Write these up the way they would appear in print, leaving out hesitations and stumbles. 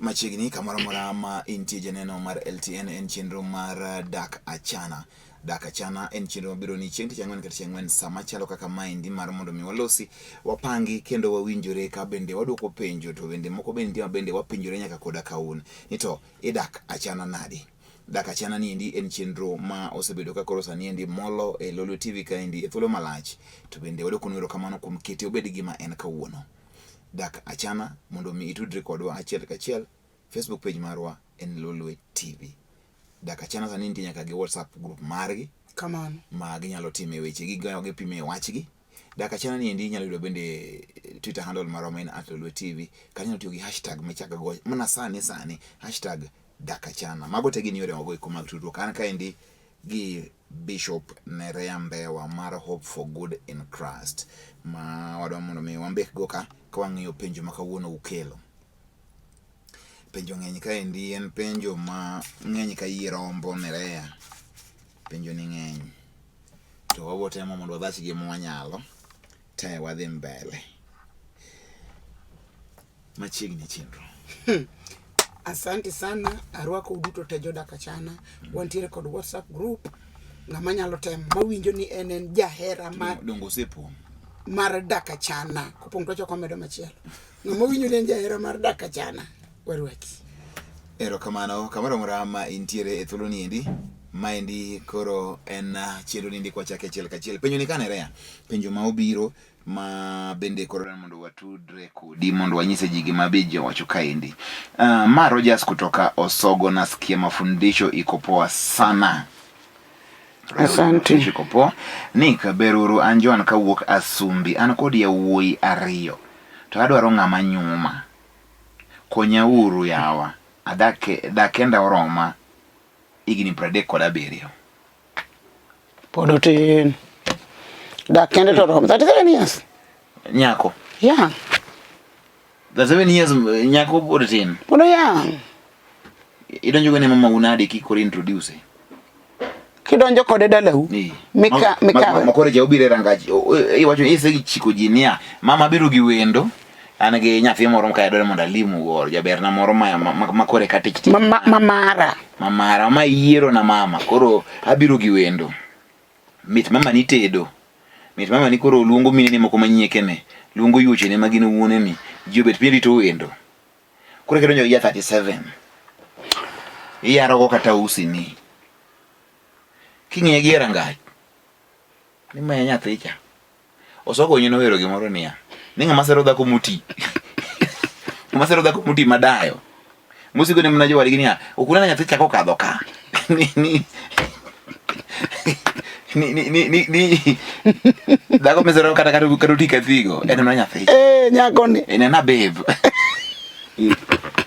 Machiegni kamoro amora ma intie janeno mar LTN en chenro mar Dak Achana. Dak Achana en chenro mabiro ni chieng' tich ang'wen ka tich ang'wen sama chalo kaka maendi mar mondo mi walosi, wapangi kendo wawinjore ka bende waduoko penjo to bende moko bende nitie ma bende wapenjore nyaka koda ka un ni to idak achana nadi. Dak Achana niendi en chenro ma osebedo ka koro sani endi molo e Lolwe TV kaendi e thuolo malach to bende waduokonu erokamano kuom kete obed gima en kawuono. Dak Achana mondo mi itudri kodwa achiel kachiel. Facebook page marwa en Lolwe TV. Dak Achana sani nitie nyaka gi WhatsApp group margi. Kamano. Ma ginyalo time weche gi gigoyo gipime wachgi. Dak Achana ni endi inyalo yudo bende Twitter handle marwa ma en @lolwe TV kata inyalo tiyo gi hashtag michako go mana sani sani hashtag Dak Achana. Mago te gin yore mago eko mag tudruok. An kaendi gi Bishop Nerea Mbewa mar Hope for Good in Christ ma wadwa mondo mi wambek go ka ka wang'iyo penjo ma kawuono ukelo. Penjo ng'eny kaendi en penjo ma ng'eny ka yie rombo Nerea. Penjo ni ng'eny. To wabo temo mondo wadhach gi mwanyalo te wadhi mbele. Machiegni chenro. Asante sana, arwako uduto te jodak Achana. Wantiere kod WhatsApp group. Ng'ama nyalo temo mawinjo ni en en jahera mar Dongo osepong'. mar dak Achana. Kopong' to achako amedo machielo. Ng'ama winjo ni en jahera mar dak Achana, warwaki. Erokamano kamoro amora ma intiere e thuolo ni endi. Maendi koro en chenro ni endi kwachake achiel kachiel. Penjo ni ka Nerea, penjo ma obiro ma bende koro dwaro mondo watudre kodi mondo wanyise ji gima be ji owacho kaendi. Ma Rogers kutoka Osogo, nasikia mafundisho iko poa sana. Asante. Mafundisho iko poa. Nick beruru an Joan kawuok Asumbi, an kod yawuoyi ariyo to adwaro ng'ama nyuma. Konyauru yawa, adak dak kenda oroma higni 37. Pod otin. Dak kende to oromo. 37 years. Nyako. Yeah. 37 years nyako pod tin. Pod young. Idonjo go ne mama unade kikoro introduce. Kidonjo kode dalau. Mika mikawe. Makore ja obiro e rangach. Iwacho ni isechiko ji niya, mama biro gi wendo. An gi nyathi moro ka adwaro mondo alimu go, jaberna moro ma kore ka tich tich. Mamara. Mamara ma yiero na mama. Koro abiro gi wendo. Mit mama ni tedo. Mit mama ni koro luongo minene moko manyiekene. Luongo yuochene ma gin wuoneni. Ji obet piny rito wendo. Koro kidonjo gi ja 37. Iyaro go kata usi ni. King'iye gi e rangach. Ni ma e nyathi cha. Osogo nyo nowero gimoro niya. Ni ng'ama sero dhako muti. Ng'ama sero dhako muti madayo. Mosigo ne mana jowadgi niya, ok uneno nyathi cha kokadho ka. Ni ni ni ni ni ni ni dhako misero kata kata kata oti kathigo en mana nyathi. Eh, nyako ni. En ana babe.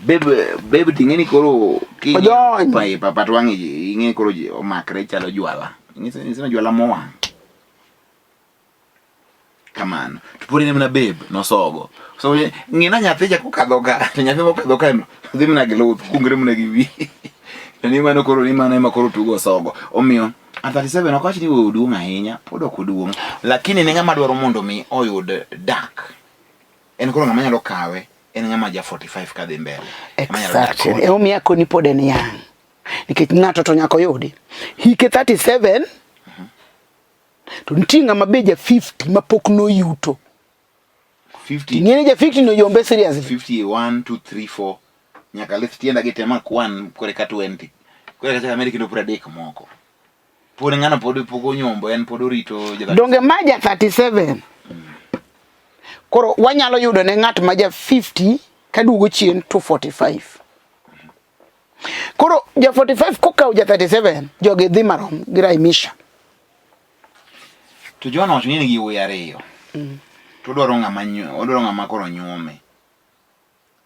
Babe babe ting'e ni koro ki Ojony. Pa pa pat wang'e ing'e koro omakre chalo jwala. Ing'e jwala mowang'. Kamano. To pod en mana babe nosogo. So ng'ina nyathi cha kokadho ka, to nyathi mokadho ka no dhi mana gi luth, kungre mana gi wiye. To ni mano koro ni mano ema koro tugo osogo. Omiyo at 37 ok wach ni oduong' ahinya, pod ok oduong'. Lakini ne ng'ama dwaro mondo mi oyud dak. En koro ng'ama nyalo kawe, en ng'ama ja 45 kadhi mbele. Exactly. Emomiyo akoni pod en young. Nikech ng'ato to nyaka oyudi. Hike 37 To nitie ng'ama be ja 50 ma pok noyuto. 50. Ing'e ni ja 50 no yombe seriously. 50 1 2 3 4 nyaka lith tienda gi tema kwan kore ka 20. Kore ka chaka medi kendo 30 moko. Pod ng'ano pod pok onyombo en pod orito ja Donge ma ja 37. Koro wanyalo yudo ne ng'at ma ja 50 kaduogo chien to 45. Koro ja 45 kokawo ja 37 jogi dhi marom gi Raimisha. To Joana wacho ni en gi wuoyi ariyo. To odwaro ng'ama odwaro ng'ama koro nyuome.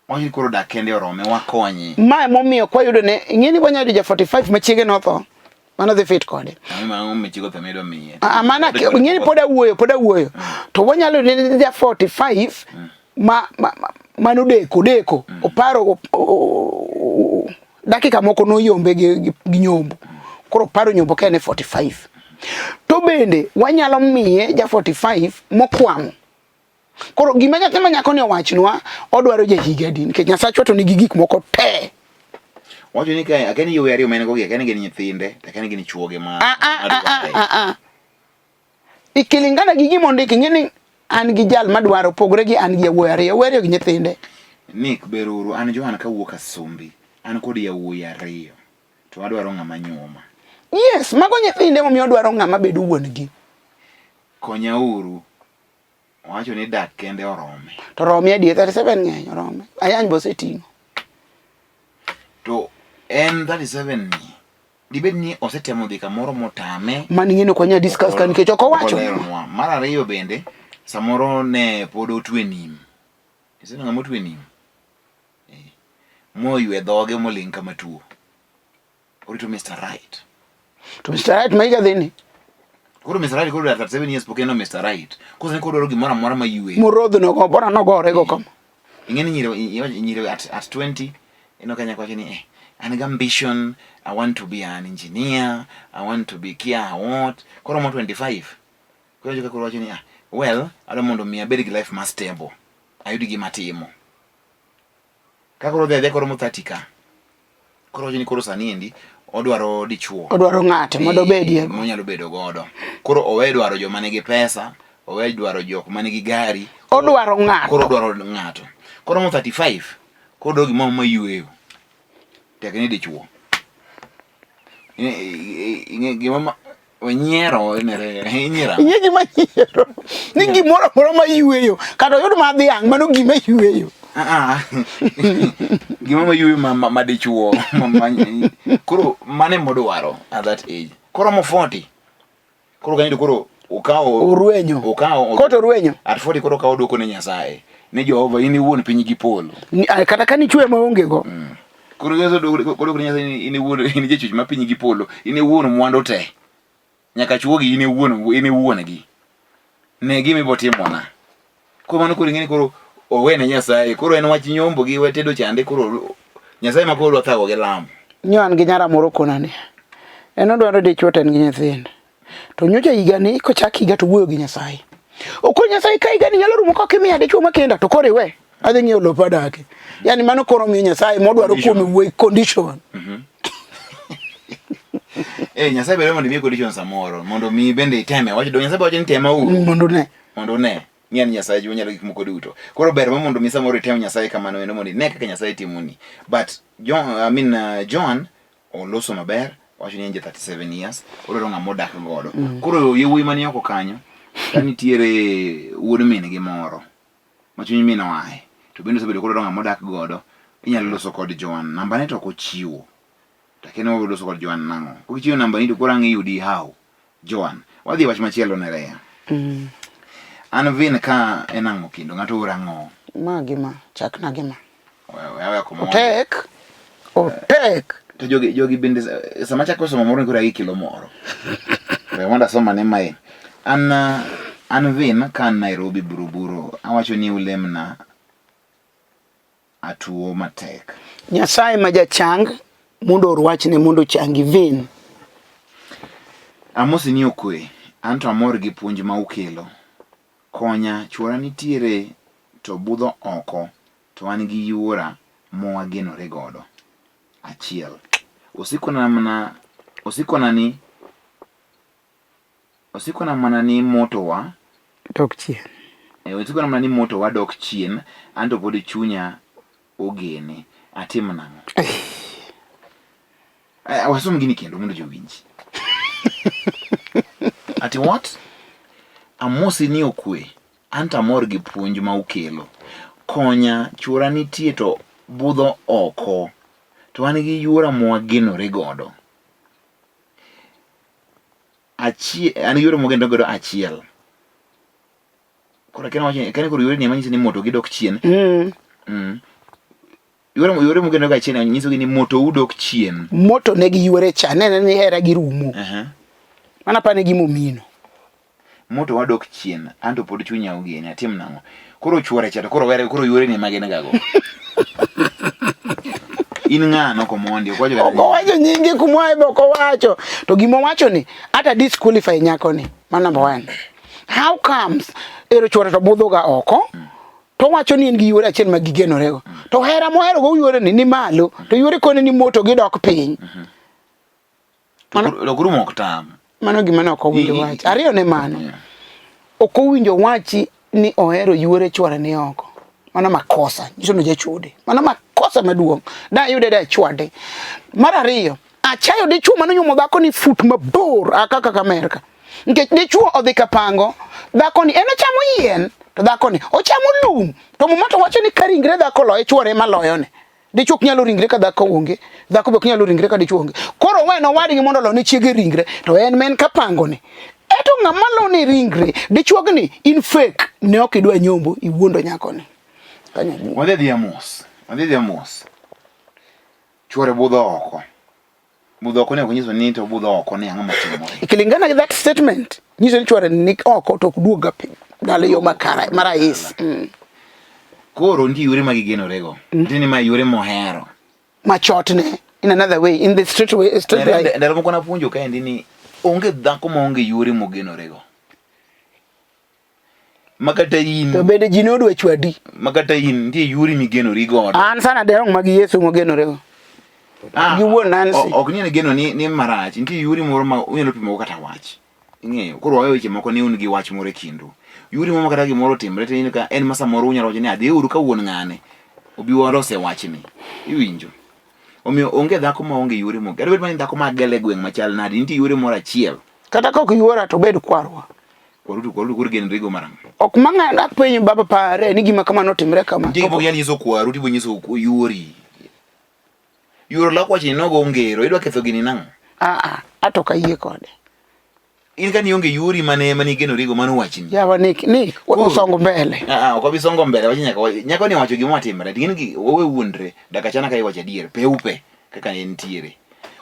Wacho ni koro dak kende orome wakonye. Ma emomiyo kwayudo ne ing'e ni wanyalo yudo ja 45 ma chiege notho mano dhi fit kode. Ang'o ma ang'o michigo tho midwa miye? Ah, mana ing'e ni pod awuoyo pod awuoyo. To wanyalo yudo ne ja 45 ma ma ma- mano deko deko oparo dakika moko noyombe gi, gi, gi nyombo koro oparo nyombo ka en e 45 to bende wanyalo miye ja 45 mokwamo. Koro gima nyathi ma nyako ni owachnwa, odwaro ja higa adi? Nikech Nyasachwa to nigi gik moko te. Wacho ni kae akia ni yowuoyi ariyo ma en go gi akia ni gin nyithinde to akia ni gin chuoge ma Ah, ah, ah, madware. ah, ah, ah. Ikilingana gi gima ondiki, ing'e ni an gi jal madwaro pogre gi an gi yawuoyi ariyo, yawuoyi ariyo gi nyithinde. Nick beruru an Johan kawuok Asumbi an kod yawuoyi ariyo to adwaro ng'ama nyuoma. Yes, mago nyithinde momiyo odwaro ng'ama bedo wuon gi. Konyauru Owacho ni dak kende orome. To rome adier, 37 ng'eny orome. Ayany be oseting'o. To en 37 ni dibed ni osetemo dhi kamoro motame. Mano ing'e ni ok wanyal discuss ka nikech ok owacho. Oleronwa. Mar ariyo bende samoro ne pod otwe nim. Iseneno ng'ama otwe nim? Eh. Moywe dhoge moling' kama tuo. Orito Mr. Right. To Mr. Right ma higa dhi ni? Koro Mr. Right koro 37 years pok en Mr. Right. Koro sani koro dwaro gimoro amora ma ywe. Morodhno go bora nogore go kama. Ing'e ni nyiri nyiri at 20 ino ka nyako wacho ni eh an gi ambition, I want to be an engineer, I want to be kia what. Koro mo 25. Koro joka koro wacho ni ah well, adwa mondo mi abed gi life ma stable. Ayud gima atimo. Ka koro odhi adhiya koro mo 30 ka. Koro wacho ni koro sani endi odwaro dichuo. Odwaro ng'ate mondo obedie. Eh, monyalo bedo godo. Koro owe dwaro joma nigi pesa, owe dwaro jok ma nigi gari. Odwaro ng'ato. Koro odwaro ng'ato. Koro mo 35, koro odwaro gimoro ma yueyo. Tek ni dichuo. Ing'e gima Onyiero nere inyiero. Ing'e gima nyiero. Ni gimoro amora ma yueyo. Kata oyud ma dhiang' mano gima yueyo. Ah, ah. Gima ma yueyo ma, ma, ma dichuo. Ma, ma, koro mane modwaro at that age. Koro mo 40. Koro kanyo to koro okawo Orwenyo. Okawo Koto orwenyo. At 40 koro okawo dwoko ne Nyasaye. Ni Jehova in iwuon piny gi polo. Ni- ah, Kata ka nichwe maonge go. Koro Yesu dwoko koro Nyasaye ni in iwuon in jachwech ma piny gi polo. In iwuon mwandu te. Nyaka chuogi in iwuon in iwuon gi. Ne gima ibo timona. Koro mano koro ing'eni koro owene Nyasaye. Koro en wach nyombo gi we tedo chande koro Nyasaye ma koro dwa thago gi lamo. Nyo an gi nyara moro kona ni. En odwaro dichwo to en gi nyithindo. To nyocha higani kochak higa to wuoyo gi Nyasaye. Okon Nyasaye ka higani nyalo rumo kok imiya dichwo makenda to koro iwe. Adhi ng'iewo lop adake. Yaani mano koro miyo Nyasaye modwaro kuome wuoyi condition. Eh, Nyasaye bende mondo imiye condition samoro mondo mi bende iteme. Wacho do Nyasaye wacho ni tema uru. Mondo ne. Mondo une ni en Nyasaye ji onyalo gik moko duto. Koro ber ma mondo mi samoro item Nyasaye kamano endo mondo ine kaka Nyasaye timoni. But John, I mean, John oloso maber wacho ni en ja 37 years odwaro ng'ama odak godo. Koro yawuoyi mani oko kanyo ka nitiere wuod min gi moro ma chuny min oaye to bende osebedo kodwaro ng'ama odak godo inyalo loso kod Joan. Namba ne to ok ochiwo. To akia ni wabiro loso kod Joan nang'o. Kok ichiwo namba ni to koro ang' iyudi how? Joan. Wadhi e wach machielo ne Rea. An Vin ka en ang'o kendo ng'ato ora ang'o? Ma gima, chakna gima. Wewe komondi. Otek. Otek. To jogi jogi bende sama chako somo moro koro gi kilo moro. We mondo asoma ne mae. An an Vin ka an Nairobi Buruburu awacho ni ulemna atuo matek. Nyasaye ma jachang mondo or wachne mondo ochangi Vin. Amosi ni okwe, anto amor gi puonj ma ukelo. Konya, chuora nitiere to budho oko to an gi yuora mowagenore godo. Achiel. Osikona mana osikona ni osikona mana ni moto wa Dok chien. Eh, osikona mana ni moto wa dok chien anto pod chunya ogene. Atim nang'o? Eh, wasom gini kendo mondo jowinj. Ati what? Amosi ni okwe. Anto amor gi puonj ma ukelo. Konya, chuora nitie to budho oko. To an gi yuora mwagenore godo. Achiel, an gi yuora mwagenore godo achiel. Koro akia wacho, akia ni koro yuore ni ema nyiso ni moto gi dok chien. Yore yore mugeno ga chien nyiso gi ni moto udok chien. Moto ne gi yore cha nene ni hera gi rumo. Mana pane gi momino. Moto wadok chien anto pod chunya ogene atim nang'o. Koro chuore cha to koro were koro yore ni magene gago. In ng'ano komondi ok wacho kata Ok owacho nyinge kumwae be ok owacho. To gima owacho ni ata disqualify nyako ni. Ma number one. How comes? Ero chuore to budhoga oko. To wacho ni en gi yuore achiel ma gigenorego. To hera moherogo yuoreni ni malo, to yuore kone ni moto gidok piny. Mano, to ok tam. Mano gima ne ok owinjo wach. Ariyo ne mano. Yeah. Ok owinjo wachi ni ohero yuore chwore ni oko. Mano makosa, nyiso ni jachode. Mano makosa maduong'. Da yude da chwade. Mar ariyo, achayo dichuo mano nyuomo dhako ni fut mabor aka kaka Amerka. Nikech dichuo odhi kapango, dhako ni en ochamo yien, to dhako ni ochamo lum. To muma to wacho ni ka ringre dhako loye, chuore ema loyone. Dichuo ok nyalo ringre ka dhako onge, dhako be ok nyalo ringre ka dichuo onge. Koro owene owadgi mondo olone chiege ringre, to en men kapango ni. Eto ng'ama lone ringre, dichuogni in fake, ne ok idwa nyombo, iwuondo nyakoni. Wadhi adhiya mos, wadhi adhiya mos. Chuore budho oko. Budho oko ne ok nyiso ni to budho oko ni ang'o matimore. Ikilingana gi that statement, nyiso ni chuore ni oko to ok duog ga piny. Dala yo makare, marahisi. Mm. Koro nitie yore ma gigenorego. Mm. Nitie ni ma yore mohero. Machotne in another way, in the straight way, straight line. Ndalo moko napuonjo kaendi ni onge dhako maonge yore mogenorego. Makata in. To bende ji ne odwa chwadi. Makata in nitie yori migenori godo. An sana derong mag Yesu mogenorego. Ah, gi wuon Nancy. Ok ni geno ni ni marach, nitie yori moro ma unyalo pimo kata wach. Ing'eyo, koro wawe weche moko ni un gi wach moro e kindu. Yori moro kata gimoro otimre to ineno ka en ma samoro unyalo wacho ni adhi uru ka wuon ng'ane. Obi walose wachni. Iwinjo. Omiyo onge dhako ma onge yore mo. Kata bed mana ni dhako ma gele gweng' machal nadi, nitie yore moro achiel. Kata ka ok yuora to obed kwarwa. Kwaru kwaru koro gen rigo marang'o? Ok ma ng'ano apenjo baba pare ni gima kama notimre kama. Nitie gima ok nyal nyiso kwaru tibo nyiso yuori. Yuoro lak wach ni nogo ngero, idwa ketho gini nang'o? Ah ah, ato ok ayie kode. In ka nionge yuori mane mane igeno rigo mano wachni. Yawa Nick, Nick, usongo mbele. Ah ah, ok wabi songo mbele, wach nyaka nyako ni wacho gima otimre. Ting'eni gi wawe wuondre, dakika chana ka iwacho adier, peupe kaka entiere.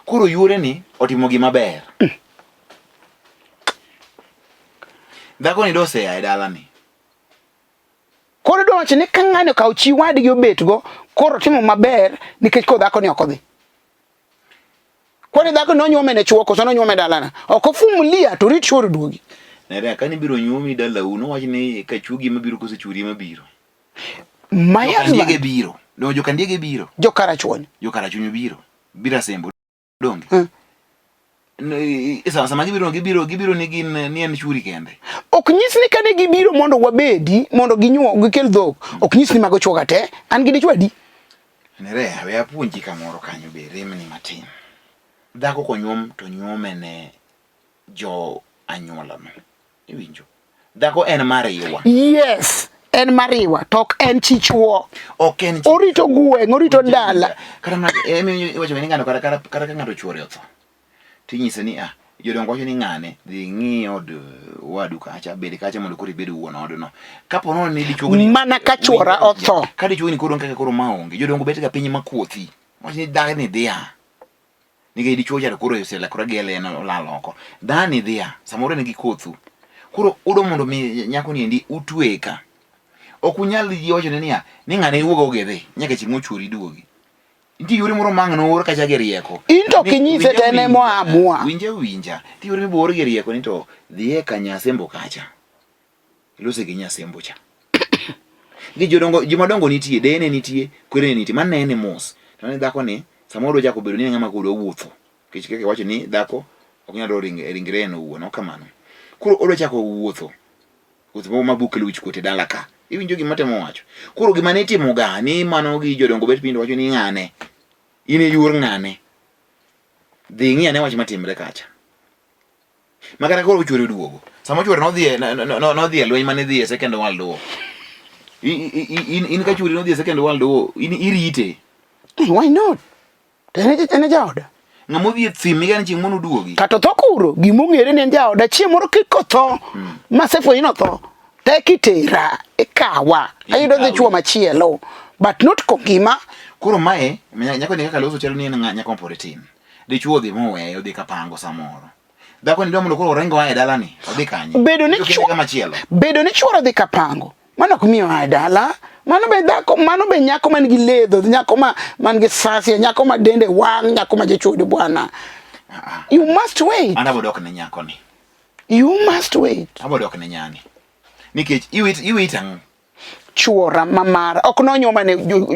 Koro yuore ni otimo gima ber. Dhako ni dosea e dalani. Koro idwa wacho ni ka ng'ani okawo chi wadgi obetgo, koro otimo maber nikech koro dhako ni ok odhi. Kwani dhako nonyuome ne chuo koso nonyuome dalana? Ok ofumilia to rit chuor duogi. Nerea, kane ibiro nyuomi dalau, nowach ni ka chuogi ema biro koso chuori ema biro. My Jokandiege biro. No, jokandiege biro. Jokarachuonyo. Jokarachuonyo biro. Biro Asembo. Donge? Hmm. Sama gibiro gibiro gibiro ni gin ni en churi kende. Ok nyis ni kane gibiro mondo wabedi mondo ginyuo gikel dhok. Ok nyis ni mago chuoga te. An gi dichwo adi? Nerea, we apuonji kamoro kanyo be remni matin. Dhako konyuom to nyuome ne jo anyuolano. Iwinjo? Dhako en mariwa. Yes, en mariwa to ok en chi chuo. Ok en chi. Orito gweng', orito dala. Kata ma emi iwacho ni ng'ano kata kata kata ka ng'ato chuore otho. Tinyise ni ah jodongo wacho ni ng'ane dhi ng'i od wadu kacha bed kacha mondo koro ibed wuon odno. Kapo nono ni dichuo ni mana ka chuora otho. Ka dichuo ni koro kaka koro maonge jodongo bet ga piny makuothi. Wacho ni dhani dhiya. Nikech dichuo cha to koro oselokore gi en olal oko. Dhani dhiya samoro en gi kothu. Koro udo mondo mi nyako ni endi utwe ka. Ok unyal yie wachone niya ni ng'ane wuog ogedhi nyaka chieng' mochuori duogi. Nitie yore moro ma ang' noor kacha gi rieko. In to kinyise to en ema oamua. Winja winja. Nitie yore mibo or gi rieko ni to dhiye ka nyasembo kacha. Ilose gi nyasembo cha. Gi jodongo jomadongo nitie, deyene nitie, kwerene nitie, manene mos. To ne dhako ni samoro odwa chako bedo ni en ng'ama koro dwa wuotho. Nikech kaka iwacho ni dhako ok nyal dwaro ringre en owuon, ok kamano. Koro odwa chako wuotho. Wuoth moro ma bukelo wich kuot e dala ka. Iwinjo gima atemo wacho? Koro gima ne itimo ga ni mano gi jodongo bet piny to wacho ni ng'ane. In e yuor ng'ane. Dhi ing'i ane wach matimre kacha. Ma kata koro chuore oduogo. Sama chuore nodhi e nodhi e lweny mane dhi e Second World War. In in ka chuori nodhi e Second World War, in irite. Why not? To en e jaoda. Ng'ama odhi e thim igani chieng' mono duogi. Kata otho kuro, gima ong'ere ni en jaoda. Chieng' moro kik otho, mm. masefwenyo ni otho, tek itera, ikawa, ayudo dhi chuo machielo. But not kongima. Koro mae, nyako ni kaka loso chalo ni en nyako mapod tin. Dichuo odhi moweye, odhi kapango samoro. Dhako ni dwa mondo koro oringo oa e dalani, odhi kanye? Bedo ni chuo machielo. Bedo ni chuoro odhi kapango. Mano ok miyo oa e dala. Mano be dhako, mano be nyako man gi ledho, nyako ma man gi sasia, nyako ma dende wang', nyako ma jachode bwana. Ah, ah. You must wait. An abo dok ne nyako ni. You must wait. Abo dok ne nyani. Nikech iwit iwit ang'o? Chuora ma mara ok nonyuoma ne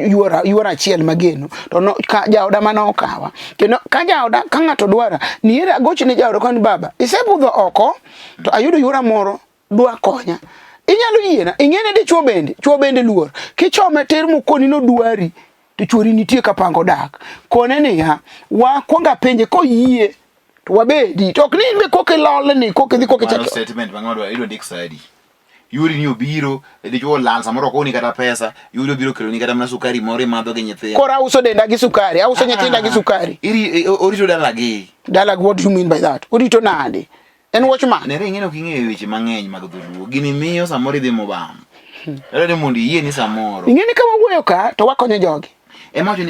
yuora yuora achiel mageno to no, ka jaoda mane okawa kendo ka jaoda ka ng'ato dwara niere agoch ne jaoda koni baba isebudho oko to ayudo yuora moro dwa konya inyalo yiena ing'e ni dichuo bende chuo bende luor kichome tir mokoni nodwari to chuori nitie kapango dak kone niya wakwongo apenje koyie to wabedi to ok ni in be koka ilolni koka idhi koka ichako statement ma ng'ado idwa ndik sadi yuri ni obiro dichuo olal samoro ok oni kata pesa yuri obiro keloni kata mana sukari moro imadho gi nyithindo koro auso denda gi sukari auso nyithinda gi sukari iri e, orito dalagi dalagi what do you mean by that orito nade en watchman nere ing'e ok ing'eyo weche mang'eny mag dholuo gini miyo samoro idhi mobam dwarore ni mondo iyie ni samoro ing'e ni ka wawuoyo ka to wakonyo jogi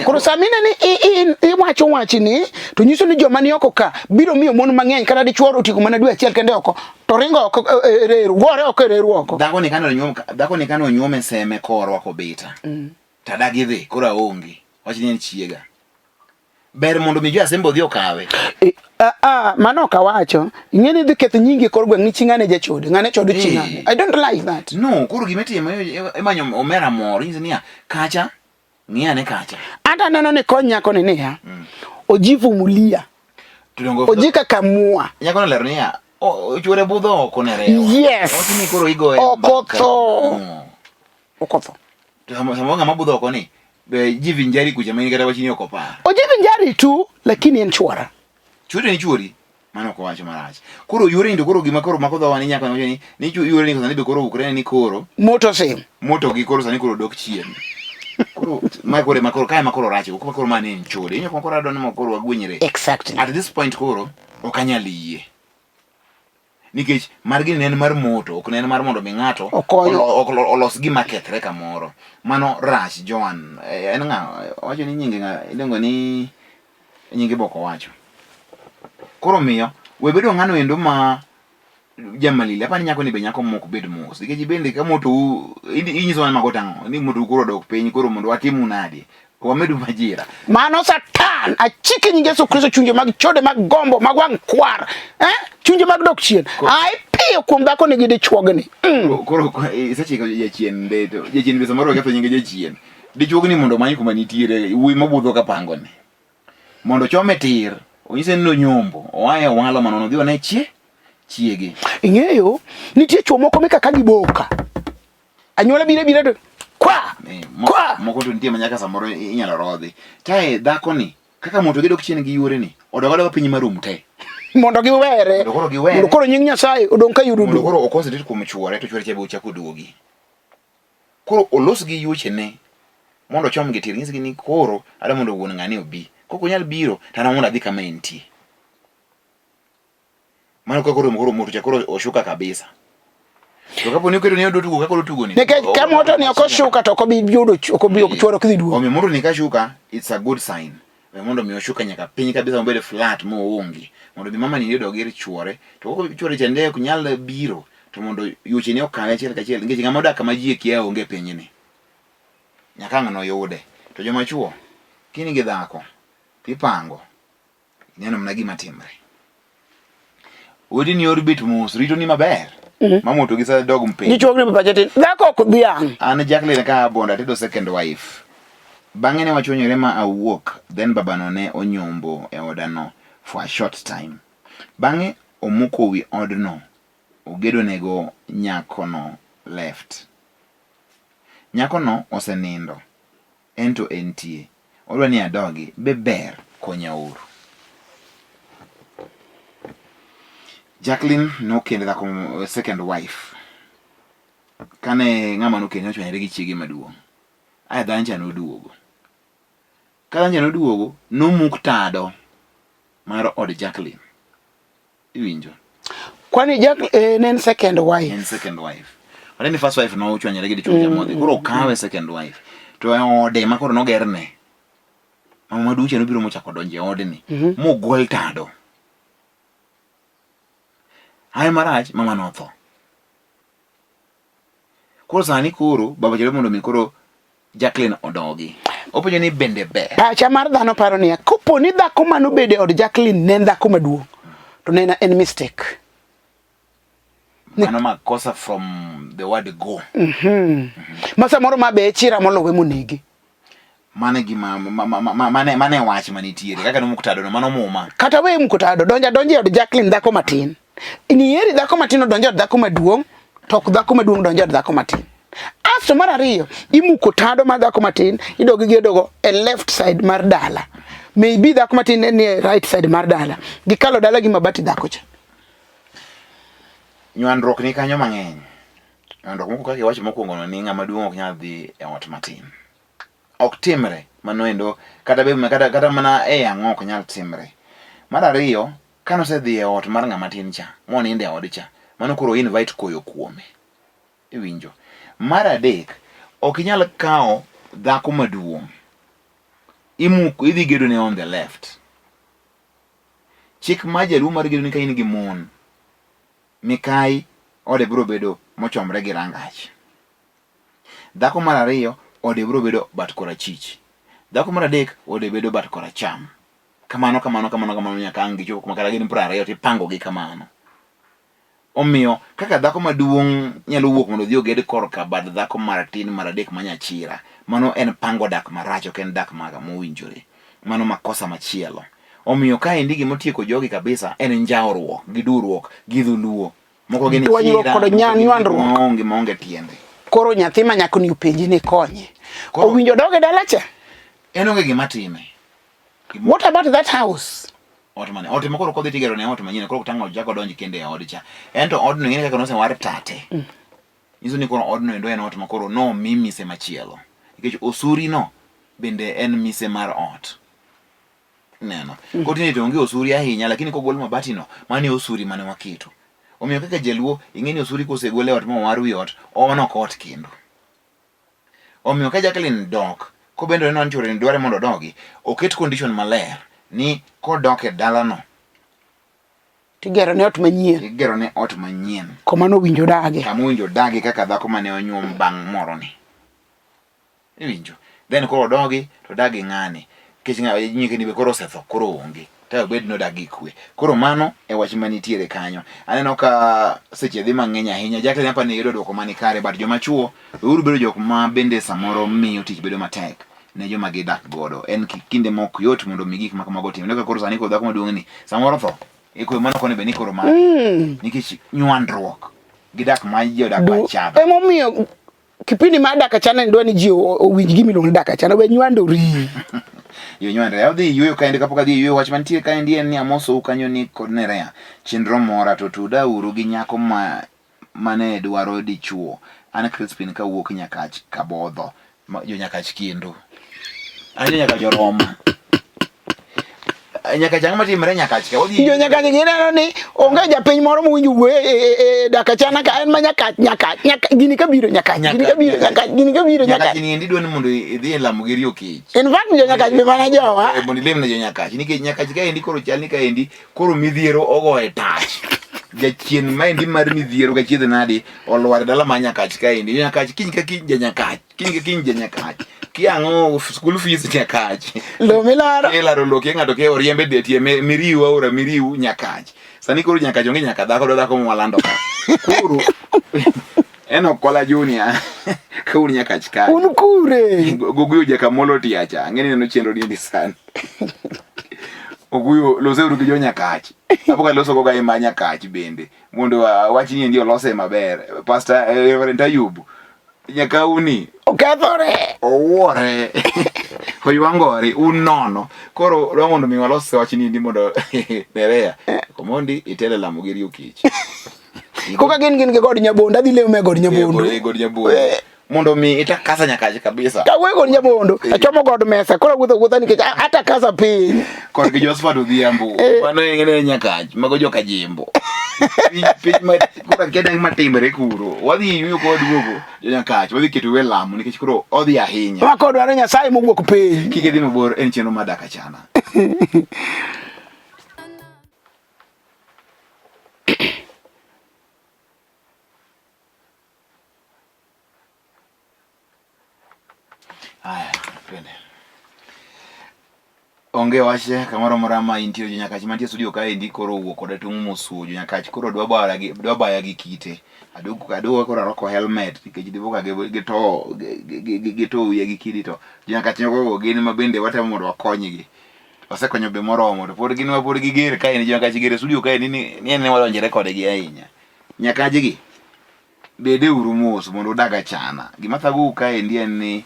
Koro sama ineno ni iwacho wachni to nyiso ni joma ni oko ka biro miyo mon mang'eny kata dichuo otieko mana dwe achiel kende oko to ringo oko e, e reru gore oko e reru oko. Dhako ni kane onyuom dhako ni kane onyuome seme korwa kobita. Mm. Tadagi dhi koro aonge. Wach ni en chiega. Ber mondo mi jo Asembo odhi okawe. E, a a mano ok awacho. Ing'e ni idhi ketho nyingi e kor gweng' ni chi ng'ane jachode, ng'ane chodo chi ng'ane. I don't like that. No, koro gima itimo imanyo omera moro inyise niya kacha ng'i ane kacha. Anta aneno ni kony nyako ni niya. Mm. Ojivumilia. Ojikakamua. Nyako no lero niya, chuore budho oko ne rewa. Yes. Wach ni koro igoye. Okotho. Mm. Okotho. To samo ng'ama budho oko ni be jivinjari kucha ma in kata wachni ok opar. Ojivinjari tu lakini en chuora. Chuori ni chuori. Mano ok owacho marach. Koro yore ni to koro gima koro mako dhowa ni nyako ni ni yore ni sani be koro ukre ni koro. Moto sim. Moto gi koro sani koro dok chien. Koro ma koro ma koro kae ma koro rach ok koro mane en chode. Inyo koro adwa ni koro wagwenyre. Exactly. At this point koro ok anyal yie. Nikech margi ne en mar moto, ok ne en mar mondo mi ng'ato olos gima kethre kamoro. Mano rach Joan. Eh, en ng'a? Owacho ni nyinge ng'a? Iluongo ni nyinge bok owacho. Koro miyo we bedo ng'ano endo ma jamalili apani nyako ni be nyako mok bed mos nikech bende ka moto inyiso mana mago tang'o ni moto koro dok piny koro mondo watimu nade wamedu majira mano satan achike nying Yesu Kristo chunje mag chode mag gombo mag wang' kwar eh chunje mag dok chien ai piyo kuom dhako ni gi dichuogni mm. Koro isechiko jachien de to jachien be samoro ketho nyinge jachien dichuogni mondo omany kuma nitiere wuoyi mobudho ka pangoni mondo ochome tir onyise ni nonyombo oa e owalo manono odhi one chie chiege ing'eyo nitie chuo moko mikaka gi boka anyuola biro biro to kwa eh, kwa moko to nitie manyaka samoro inyalo rodhi tae dhakoni kaka moto gidok chien gi yuore ni odok adoka piny marum te mondo giwere mondo koro giwere mondo koro nying Nyasaye odong' ka yudo mondo koro oconcentrate kuom chuore to chuore cha be ochak oduogi Koro olos gi yuochene mondo ochomgi tir, nyisgi ni koro adwa mondo wuon ng'ani obi. Kok onyal biro, to an mondo adhi kama entie. Mano ka koro koro moto cha koro oshuka kabisa. To kapo ni oketo ni odwa tugo kaka odwa tugo ni. Nikech ka moto ni ok oshuka to ok obi yudo ok obi chuore ok dhi duogo. Omiyo moto ni ka shuka, it's a good sign. We mondo mi oshuka nyaka piny kabisa mobed flat moonge. Mondo mi mama ni odog ir chuore. To kok chuore chande ok nyal biro to mondo yuocheni okawe achiel kachiel nikech ng'ama odak kama ji kia onge e pinyni. Nyaka ang' noyude. To joma chuo, kini gi dhako tipango ineno mana gima timre. Wedeni orbit mos ritoni maber. Mm -hmm. Mamoto gi sa dog mpiny. Dichuo ni pache tin. Dhako ok dhiang'. An Jacqueline ka Abondo atedo second wife. Bang'e ne wachwanyore ma awuok then babano ne onyombo e odano for a short time. Bang'e omuko wi odno ogedonego nyakono left. Nyakono osenindo ento entie. Odwa ni adogi be ber konyauru. Jacqueline nokend dhako second wife. Kane ng'ama nokende nochwanyore gi chiege maduong'. Ae dhancha noduogo. Ka dhancha noduogo, nomuk tado mar od Jacqueline. Iwinjo? Kwani Jack eh, ne en second wife. En second wife. Wale ni first wife nochwanyore gi dichuo cha modhi. Koro okawe second wife. To e ode ma koro nogerne. Mama maduong' cha nobiro mochako donjo e odni. Mogol tado. Haye marach, mama notho. Koro sani koro baba chalo mondo mi koro Jacqueline odogi. Openjo ni bende ber. Pacha mar dhano paro niya, kopo ni dhako mane obedo e od Jacqueline ne en dhako maduong', to ne en mistake. Mano makosa from the word go. Ma samoro ma be e chira moluwe monege. Mano e gima mane e wach manitiere kaka nomuk tado no mano muma. Kata we muko tado donja donja e od Jacqueline dhako matin. Nieri dhako matin odonjo e od dhako maduong' to ok dhako maduong' donjo e od dhako matin. Asto mar ariyo, imuko tado mar dhako matin, idog igedogo e left side mar dala. Maybe dhako matin ne nie right side mar dala. Gikalo dala gi mabati dhako cha. Nywandruok ni kanyo mang'eny. Nywandruok moko kaka iwacho mokwongo no ni ng'ama duong' ok nyal dhi e ot matin. Ok timre mano endo kata be kata mana e ang'o ok nyal timre. Mar ariyo, kane osedhi e ot mar ng'ama tin cha, monindo e od cha, mano koro invite koyo kuome. Iwinjo? Mar adek, ok inyal kawo dhako maduong' imuko idhi gedo ne on the left. Chik ma jaluo mar gedo ni ka in gi mon, mikayi ode biro bedo mochomre gi rangach. Dhako mar ariyo ode biro bedo bat korachich. Dhako mar adek ode bedo bat koracham. Kamano kamano kamano kamano nyaka ang' gichop kuma kata gin 20 to ipango gi kamano. Omiyo kaka dhako maduong' nyalo wuok mondo odhi oged korka bad dhako matin mar adek ma nyachira, mano en pango dak marach ok en dak mowinjore. Mano makosa machielo. Omiyo kaendi gima otieko jogi kabisa en njawruok gi duwruok gi dholuo. Moko gin Dwanyruok chira, kod moko gin gik nywandruok. maonge maonge tiende. Koro nyathi ma nyako ni openji ni konye. Koro- Owinjo dog e dala cha? En onge gima time. What about that house? Ot mane? Ot ma koro kodhi tigero ne ot manyien, koro tang' ochako odonj kendo e od cha. En to odno ing'e kaka nosewar tate. Nyiso ni koro odno endo en ot ma koro nomi mise machielo. Nikech osuri no bende en mise mar ot. Neno. Koro tinde to onge osuri ahinya, lakini kogol mabati no, mano e osuri mane waketo. Omiyo kaka jaluo, ing'e ni osuri kosegol e ot mowar wi ot, on ok ot kendo. Omiyo ka Jacqueline dok, kobendo ni chwore ni dware mondo odogi, oket condition maler ni kodok e dalano Tigero ne ot manyien. Igero ne ot manyien. Koma nowinjo dage. Kama owinjo dage kaka dhako mane onyuom bang' moroni. Iwinjo? Then koro odogi to odag gi ng'ani. Nikech nyikeni be koro osetho, koro onge. To obed ni odak gi kwe. Koro mano e wach manitiere kanyo. Aneno ka seche dhi mang'eny ahinya. Jacqueline apa ni yudo dwoko mani kare, but joma chuo weuru bedo jok ma bende samoro miyo tich bedo matek ne joma gidak godo. En kinde mok yot mondo mi gik ma kamago otimre. Kaka koro sani koro dhako maduong' ni samoro tho. Iko mano kone be ni koro maki. Nikech nywandruok gidak ma ji odak achadha. Emomiyo Kipindi mar dak achana ni dwa ni ji owinj gima iluongo ni dak achana, we nywandori. Yo nywandre. Adhi yueyo kaendi kapok adhi yueyo wach mantie kaendi en ni amosou kanyo ni kod Nerea. Chenro mora to tuda uru gi nyako ma mane dwaro dichuo. An Crispin kawuok Nyakach Kabodho. Jo Nyakach kendo. An jo Nyakach oroma. Nyakach ang'o matimre Nyakach ka? Jo Nyakach gineno ni onge japiny moro mowinjo wuoyo e, e, e, e dak achana ka en ma Nyakach Nyakach Nyakach gini ka biro Nyakach gini ka biro Nyakach gini ka biro Nyakach ni endi dwani mondo idhi e lamo gi riyo kech. In fact jo Nyakach be mana jowa. Eh, mondo ilem ne jo Nyakach nikech Nyakach ka endi koro chal ni ka endi koro midhiero ogo e tach. Jachien ma endi mar midhiero ka chiedh nadi olwar e dala ma Nyakach ka endi. Nyakach kiny ka kiny ja Nyakach. Kiny ka kiny ja Nyakach. Kia ang'o school fees Nyakach. Lo milaro. Ilaro lo kia ng'ato kia oriembe de tie miriu aora miriu Nyakach. Sani koro Nyakach onge nyaka dhako do dhako mwalando ka. Koro en Okola Junior ka un Nyakach ka. Un kure. Goguyo Jakamolo tiacha. Ang'e ni neno chenro ni sani. Oguyo loseuru gi jo Nyakach. Apoka loso go ga ma Nyakach bende mondo wach ni endi olose maber. Pastor Reverend Ayubu Nyakauni okethore owuore oywangore un nono koro dwa mondo mi walos wach ni endi mondo Nerea Omondi itele lamo gi riyo kech koka gin gi god Nyabondo adhi lemo e god Nyabondo e god Nyabondo mondo mi itakasa Nyakach kabisa kawuoyo god Nyabondo achomo god mesa koro awuotho awuotha nikech atakasa piny korgi Josephat Odhiambo mano en Nyakach mago joka Jimbo piny ma koro akia dang' matimre kuro wadhi yueyo ka waduogo jo Nyakach wadhi keto we lamo nikech koro odhi ahinya ma kodwaro Nyasaye mowuok piny kik idhi mabor en chenro mar dak achana. Aya, twende. Onge wach kamoro amora ma intie jo Nyakach mantie studio kaendi koro owuok koda tung' mosuo jo Nyakach koro dwa baya gi dwa baya gi kite. Aduogo aduogo koro arwako helmet nikech dipo ka gito gito wiya gi kidi to jo Nyakach go gin ma bende watemo mondo wakonygi. Wasekonyo be moromo to pod gin ma pod giger kaendi jo Nyakach ger e studio kaendi ni ni en ni wadonjore kodgi ahinya. Nyakach gi bede uru mos mondo udag achana. Gima thagou kaendi en ni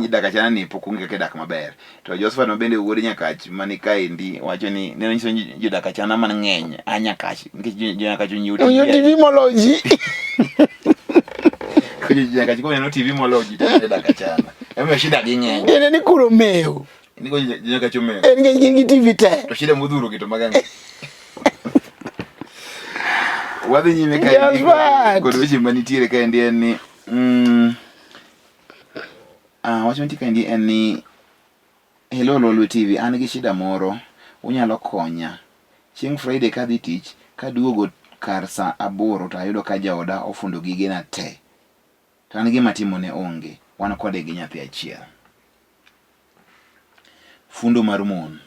dak achana ni pok ung'e kaka idak maber. To Josephat ma bende wuod Nyakach mani kaendi wacho ni ne onyiso ni jodak achana mang'eny a Nyakach nikech jo Nyakach onyiewo TV. Onyiewo TV moloyo ji. Koro jo Nyakach koneno TV moloyo ji to jodak achana. Emomiyo shida gi ng'eny. Tiende ni kuro mew. Ni ko jo Nyakach omew. En nikech gin gi TV te. To shida modhuro gi to mag ang'o? Wadhi nyime kaendi kod weche manitiere kaendi en ni wach mantie kaendi en ni hello Lolwe TV, an gi shida moro, unyalo konya. Chieng' Friday kadhi tich, kaduogo kar saa aboro to ayudo ka jaoda ofundo gigena te. To an gima timone onge, wan kode gi nyathi achiel. Fundo mar mon.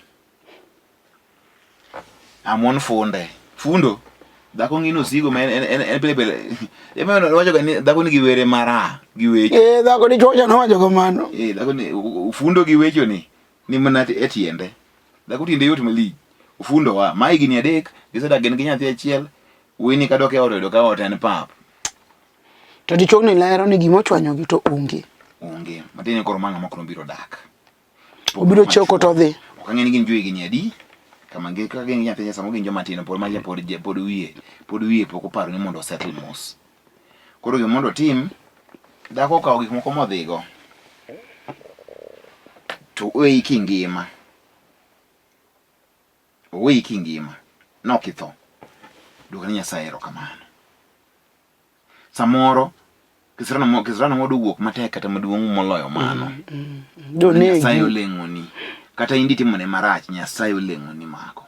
Amon funde. Fundo. Dhako ng'ino osigo ma en en en pile pile. Ema wacho ga ni dhako nigi were mara gi wecho. Eh, dhako dichuo cha nowacho kamano. Eh, dhako ni fundo gi wecho ni ni mana e tiende. Dhako tiende yot malich. Ofundo wa. Ma higni 3, gisedak gin gi nyathi achiel. Wuoyi ni kadok e ot oyudo ka ot en pap. To dichuo ni lero ni gima ochwanyogi to onge. Onge. Matiende ni koro ma ng'ama koro biro dak. Obiro choko to odhi. Ok ang'e ni gin jo higni adi. Kama gi kaka gin nyathi samoro gin joma tindo pod ma pod pod wiye pod wiye pok oparo ni mondo osettle mos. Koro gima mondo otim, dhako okawo gik moko modhigo to oweyi kingima. Oweyi kingima. Nok itho. Duok ne Nyasaye erokamano. Samoro kisirano mo kisirano modo wuok matek kata maduong' moloyo mano. Donegi. Nyasaye oleng'oni. Kata in ditimone marach, Nyasaye oleng'oni mako.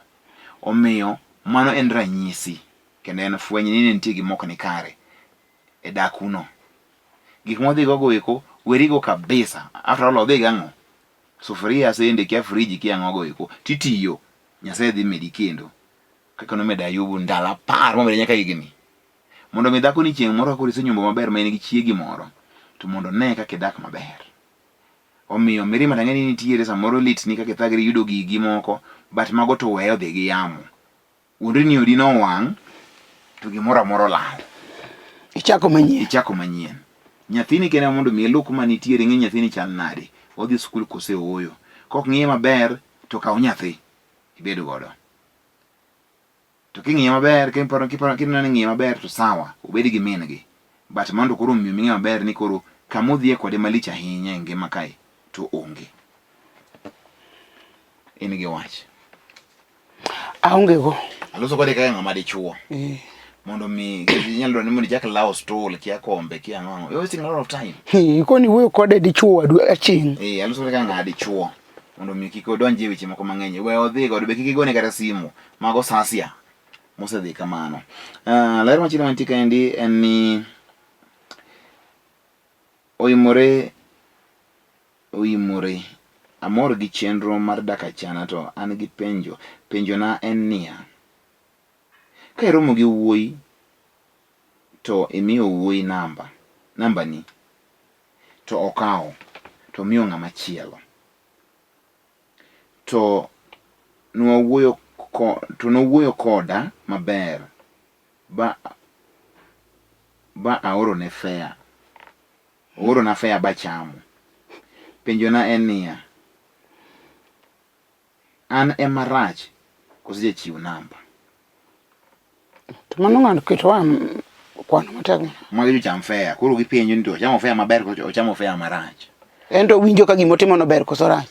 Omiyo mano en ranyisi kendo en fweny ni ne nitie gima ok ni kare e dakuno. Gik modhigo go eko werigo kabisa. After all odhi gang'o? Sufuria, sende, kia friji, kia ang'o go eko. Titiyo, Nyasaye dhi medi kendo. Kaka nomedo Ayubu ndalo 10 momede nyaka higni. Mondo mi dhako ni chieng' moro ka isenyombo maber ma in gi chiegi moro, to mondo one kaka idak maber. Omiyo mirima to ang'e ni nitiere samoro litni kaka ithagri yudo gigi moko, but mago to we odhi gi yamo. Wuondri ni odi nowang' to gimoro amora olal. Ichako manyien. Ichako manyien. Nyathini kende mondo mi iluw kuma nitiere, ing'e nyathini chal nade, odhi skul kose ooyo. Kok ng'iye maber to kaw nyathi ibed godo. To king'iye maber, kiparo kiparo kineno ni ng'iye maber to sawa, obed gi min gi. But mondo koro omiyo ming'e maber ni koro kama odhiye kode malich ahinya e ngima kae to onge. In gi wach. Aonge go. Aloso kode kaka ng'ama dichuo. Eh. Mondo mi inyalo dwaro ni mondo ichak lawo stool, kia kombe, kia ang'o ang'o. You're wasting a lot of time. Ikoni wuoyo kode dichuo wadu aching'. Eh, aloso kode kaka ng'ama dichuo. Mondo mi kik odonj e weche moko mang'eny. We odhi godo be kik igone kata simu. Mago sasia mosedhi kamano. Ler machielo mantie kaendi en ni oimore oimore. Amor gi chenro mar dak achana to an gi penjo. Penjona en niya. Ka iromo gi wuoyi to imiyo wuoyi namba nambani to okawo to omiyo ng'ama chielo. To nwawuoyo ko to nowuoyo koda maber ba ba aorone fare. Oorona fare bachamo. Penjona en niya, an ema rach koso jachiw namba? To mano ng'ato keto wa kwano matek. Magi jocham fare, koro gipenjo ni to ochamo fare maber koso ochamo fare marach? En to owinjo ka gima otimo no ber koso rach.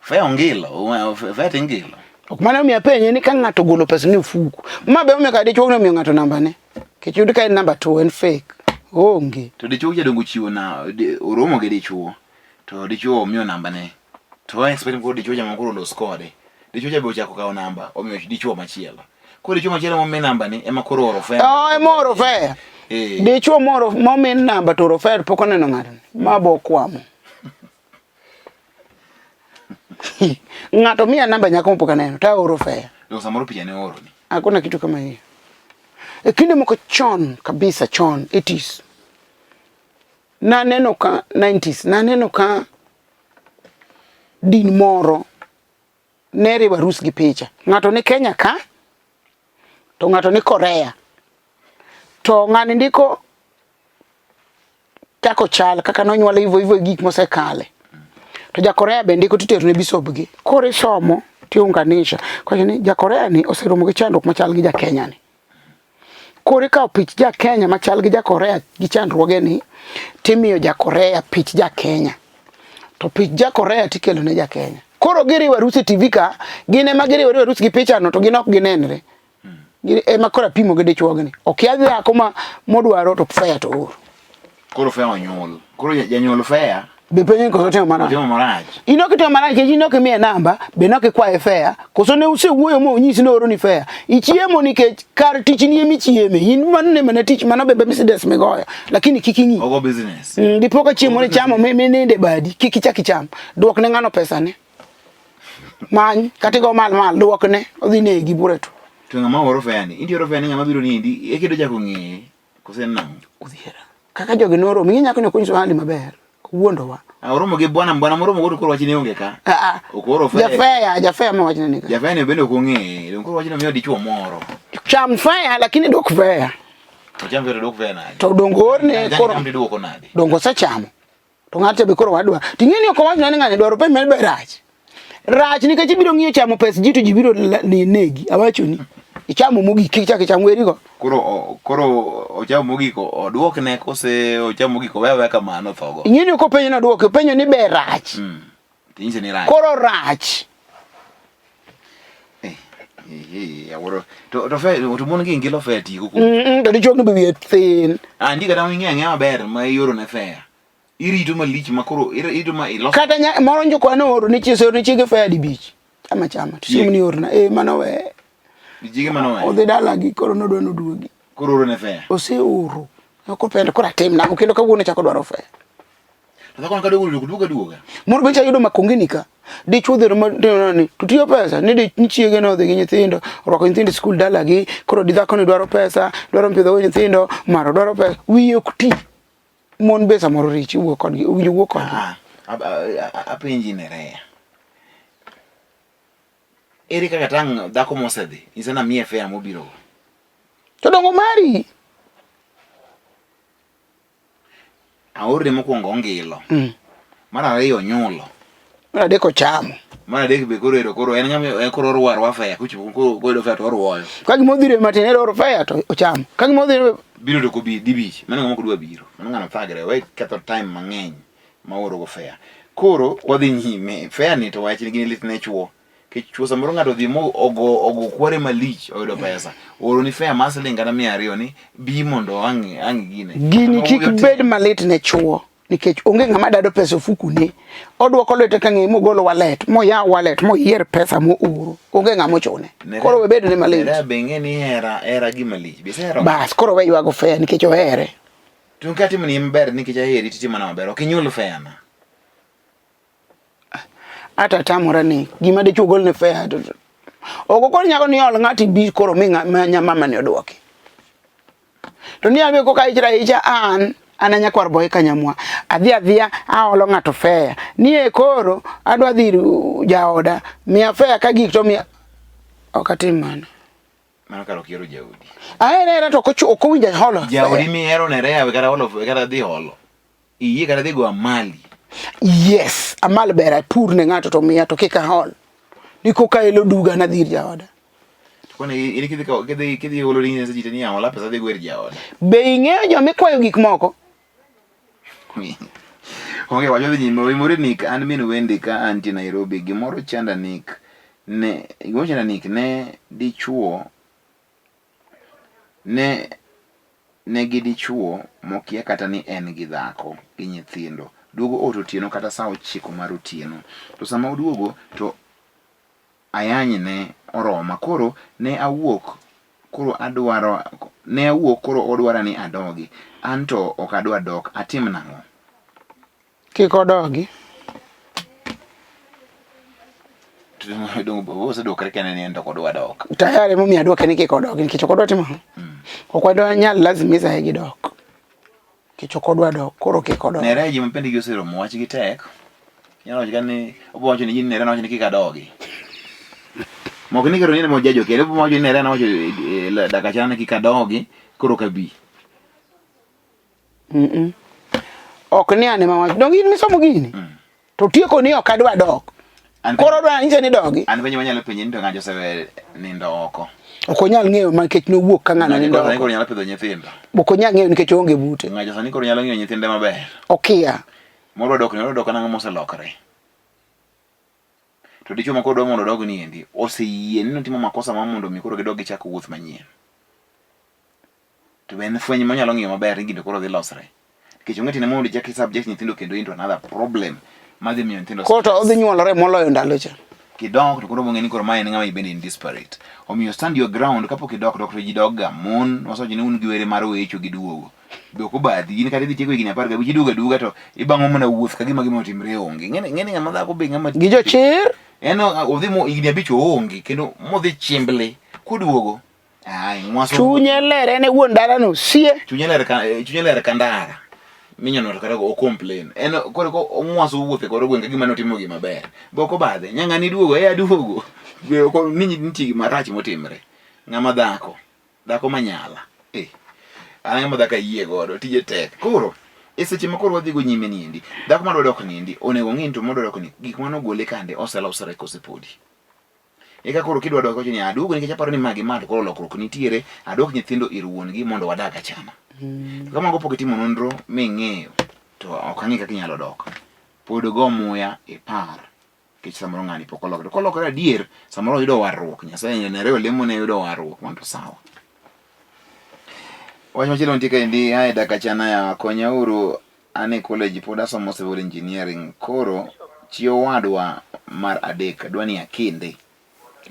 Fare ongilo, fare to ingilo. Ok mano omiyo apenje ni ka ng'ato ogolo pesa ni ofuku. Ma be omiyo ka dichuo nomiyo ng'ato namba ne. Kech yud ka en namba to en fake. Onge. To dichuo jadongo chiwo na oromo gi dichuo to dichuo omiyo namba ne. To o expect koro dichuo jama koro los kode. Dichuo cha be ochako kawo namba omiyo dichuo machielo. Koro dichuo machielo momi namba ni ema koro oro fare. Oh, ema oro fare. Eh. Dichuo moro momi namba to oro fare pok oneno ng'ato. Ma bo kwamo. Ng'ato miya namba nyako mopok aneno to aoro fare. To samoro picha ne ooro ni. Hakuna kitu kama hiyo. E kinde moko chon kabisa chon 80s. Naneno ka 90s naneno ka din moro ne riwo arus gi picha. Ng'ato ni Kenya ka to ng'ato ni Korea. To ng'ani ndiko kaka ochal kaka nonyuole hivyo hivyo gik mosekale. To ja Korea be ndiko titero ne bisobgi. Koro isomo tiunganisha. Kwa ni ja Korea ni oseromo gi chandruok machal gi ja Kenya ni. Koro ikawo pich ja Kenya machal gi ja Korea gi chandruoge ni timiyo ja Korea pich ja Kenya. To pich ja Korea tikelo ne ja Kenya. Koro giriwo arus e TV ka, gin ema giriwo arus gi pichano to gin ok ginenre. Ema koro apimo gi dichuogni. Okia dhako ma modwaro to fare to oro. Koro fare onyuol. Koro janyuol fare. Be penjo ni koso timo marach. Otimo marach. In ok itimo marach nikech in ok imiye namba, be ne ok ikwaye fare. Koso ne usewuoyo ma onyisi ni ooroni fare. Ichiemo nikech kar tichni ema ichieme. In mano ne mana tich, mano be business migoyo. Lakini kik ing'i. Ogo business. Dipo ka chiemo ni chamo mininde badi, kik ichak icham. Duok ne ng'ano pesane. Many, kata igo mal mal, duok ne, odhi negi bure to. To ng'ama oro fare ni, inti oro fare ni ng'ama biro nindi, eka idwa chako ng'eye, koso en nang'o? Odhiera. Kaka jogi noromo, ing'e nyako ni ok onyiso hali maber, owuondowa. Ah, oromo gi bwana, bwana moromo go to koro wachne onge ka. Ah, ah. Ok oro fare. Jafeya, jafeya ma wachne ni ka. Jafeya ni bende ok ong'eye, donge koro wachne omiyo dichuo moro. Cham fare lakini duok fare. Ocham fare to duok fare nade? To donge oorne koro. Cham tiduoko nade? Donge osechamo. To ng'ato be koro wadwa. To ing'e ni ok owach ni ng'ani dwaro pesa be rach. Rach nikech ibiro ng'iyo chamo pes ji to ji biro negi. Awachoni. Ichamo mogik kik chak icham werigo. Koro koro ochamo mogik oduokne kose ochamo mogik owe aweya kamano othogo. Ing'e ni ok openjo ni oduoke, openjo ni be rach. Tinyise ni rach. Koro rach. Eh, eh, eh, awuoro. To to fe to mon gi ngilo fe tigo kuom. To dichuo ni be wiye thin. Ah, ndi kata ing'e ang'eya maber ma ioro ne fare. Irito malich ma koro irito ma iloso. Kata nya, moro njokwa ne ooro ni chiese ni chiege fare di bich. Chama chama. To simu ni orna. Eh mano we. Chiege mano we. Odhi dala gi koro nodwa noduogi. Koro oro ne fare. Oseoro. Ok opendo koro atim nang'o kendo kawuono chako dwaro fare. To dhako ka duogo duogo duogo duoga. Moro be chayudo makongeni ka. Dichuo dhero ma ni to tiyo pesa ni di chiege no dhi gi nyithindo, orwako nyithindo e skul dalagi, koro di dhako ni dwaro pesa, dwaro pidho go nyithindo, maro dwaro pesa, wiye ok ti. Mon be samoro rich iwuo kodgi, owinjo wuo kodgi. Ah, apenji Nerea. Ere kaka tang' dhako mosedhi, nyisa na miye fare mobiro go. To dongo mari. Aorne mokwongo ongilo. Mar ariyo onyulo. Mar adek ochamo. Mar adek be koro ero koro en ng'ama en koro orwo arwa fare kochopo koro koyudo fare to orwoyo. Ka gima odhire matin ero oro fare to ochamo. Ka gima odhire biro to kobi dibich. Mano ng'ama ok dwa biro. Mano ng'ano thagre we ketho time mang'eny ma oro go fare. Koro wadhi nyime. Fare ni to wach ni gini lit ne chuo. Nikech chuo samoro ng'ato odhi mo ogo ogo kware malich oyudo pesa. Oro ni fare mar siling kata 200 ni bi mondo ang' ang' gine. Gini kik bed malit ne chuo nikech onge ng'ama dado pesa ofukune. Odwoko lwete ka ng'eye mogolo wallet, moyaw wallet, moyier pesa mooro. Onge ng'ama ochune. Koro we bed ne malit. Nera be ing'e ni hera hera gima lich. Be isehero? Bas, koro we ywago fare nikech ohere. To katimo ni maber nikech aheri titimona maber. Ok inyul fare na. Ata tamora ni gima dichuo gol ne fare to ok okon nyako ni ol ng'ati bi koro mi mama ni odwoki. To ni abe koka ichra icha an an a nyakwar boy kanyamwa adhi adhiya aolo ng'ato fare ni e koro adwa dhi ir jaoda miya fare ka gik to miya ok atim mano. Mano kar ok ihero jaodi. Ahere hera to ok owinjo holo. Jaodi mihero ne reha kata holo kata dhi holo. Iyie kata dhi go amali. Yes, amal ber apur ne ng'ato to miya to kik ahol. Ni koka elo duga nadhi ir jaoda. Kone in kidhi kidhi kidhi holo ni nyiso ji ni hola pesa dhi go ir jaoda. Be ing'eyo joma ikwayo gik moko? Onge wacho dhi nyime oimore Nick an min Wendy ka antie Nairobi gimoro chanda Nick ne gimoro chanda Nick ne dichuo ne ne gi dichuo mokia kata ni en gi dhako gi nyithindo duogo ot otieno kata saa 9 mar otieno to sama oduogo to ayany ne oroma koro ne awuok koro adwaro ne awuok koro odwara ni adogi an to ok adwa dok atim nang'o? Kik odogi. Osedwokre kende ni en to ok odwa dok. Tayari emomiyo adwoke ni kik odog nikech ok odwa timo. Mm. Ok wadwa nyal lazimisa gi dok. Nikech ok odwa dok, koro kik odog. Nere ji mapendi gi oseromo wach gi tek. Nyalo wacho ni obo wacho ni nere nowacho ni kik adogi. Mok ni kero ni mo jajo kendo obo wacho ni nere nowacho eh, eh, daka chana kik adogi koro kabi. Mm -mm. Ok ni an ema wacho. Donge in misomo gini? Mm. To tieko ni ok adwa dok. Koro odwa nyise ni dogi. An penjo manyalo penje ni to ng'ato osewe nindo oko. Ok onyal ng'eyo nikech nowuok ka ng'ano nindo oko. Koro nyalo pidho nyithindo. Ok onyal ng'eyo nikech oonge bute. Ng'ato sani koro nyalo ng'iyo nyithinde maber. Okia. Modwa dok ni odwa dok nang'o moselokore. To dichuo ma koro dwa mondo odog ni endi oseyie ni notimo makosa ma mondo mi koro gidog gichak wuoth manyien. To be en fweny monyalo ng'iyo maber ni gino koro dhi losre. Nikech onge tiende mondo ichak subject nyithindo kendo into another problem madhi miyo nyithindo Koro to odhi nyuolore moloyo ndalo cha. Kidok to koro bong'e ni koro mae en ng'ama ibende in desperate. Omiyo stand your ground kapok idok dok to ji dok ga mon wasewacho ni un gi were mar wecho gi duogo. Be ok obadhi in kata idhi tieko higni 15 iduogo aduoga to ibang'o mana wuoth ka gima gima otimre onge. Ing'e ni ng'ama dhako be ng'ama Gi jochir. En odhi mo higni abich oonge kendo modhi chimbli koduogo Chunye ler en e wuon dalano sie. Chunye ler ka eh, chunye ler ka ndara. Minyono to kata o complain. En koro ko ong'waso wuothe koro gwenge gima notimo gima ber. Boko badhe. Nyanga ni duogo e aduogo. Be ok ni nitie gima rach motimre. Ng'ama dhako. Dhako manyala. Eh. An ng'ama dhako ayie godo tije tek. Koro e seche ma koro wadhi go nyime niendi. Dhako madwa dok niendi onego ng'i ni to modwa dok ni gik mane ogole kande oselosore kose podi. Eka koro kidwa dok iwacho ni aduogo nikech aparo ni ma gi ma to koro lokruok nitiere, adwok nyithindo ir wuon gi mondo wadag achama. To ka mago pok itimo nonro ming'eyo to ok ang'e kaka inyalo dok. Pod go muya ipar nikech samoro ng'ani pok olokore. Kolokore adier, samoro oyudo warruok. Nyasaye nere olemo ne oyudo warruok, mano to sawa. Wach machielo mantie kaendi ae dak achana yawa konyauru an e college pod asomo civil engineering koro chi owadwa mar adek dwa ni akende.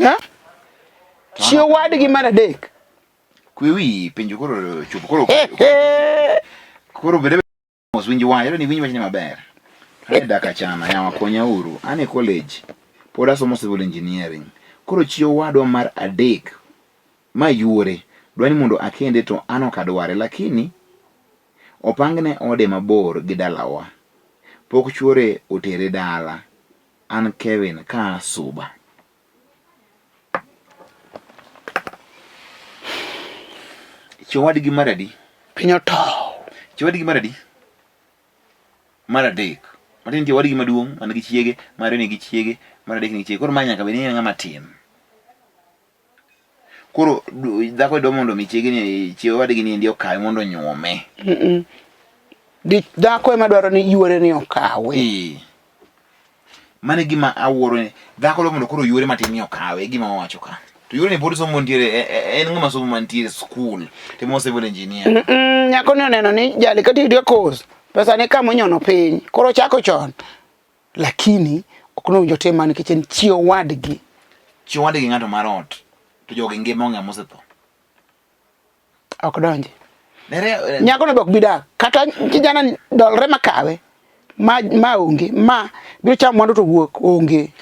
Ha? Chi owadgi mar adek. Kwe wiyi penjo koro chopo koro koro bede mos winj wach ni winj wachni maber. Ae dak achana yawa konyauru an e college pod asomo civil engineering koro chi owadwa mar adek ma yuore dwa ni mondo akende to an ok adware lakini Opangne ode mabor gi dalawa. Pok chuore otere dala. An Kevin kaa Suba. Chi owadgi mar adi? Piny otow. Chi owadgi mar adi? Mar adek. Matin nitie owadgi maduong' man gi chiege, mar ariyo nigi chiege, mar adek nigi chiege. Koro ma nyaka bed ni en ng'ama tin. Koro dhako dwa mondo mi chiege ni chi owadgi ni endi okawe mondo onyuome. Mm -mm. Di dhako ema dwaro ni yuore ni okawe. Ee. Mano e gima awuoro ni dhako dwa mondo koro yuore matin ni okawe e gima wawacho ka. To yuore ni pod somo nitiere e, e, en ng'ama somo mantiere skul timo civil engineer. Mm -mm, nyako ni oneno ni jali katiyo gi course pesa ne kama onyono piny koro ochako chon lakini ok nowinjo otim mano nikech en chi owadgi. Chi owadgi ng'ato mar ot to jogi ngima onge mosetho. Ok donji. Nere eh, Nyako no be ok bi dak kata kijana dolre makawe ma ma onge ma biro chamo mwandu to wuok onge.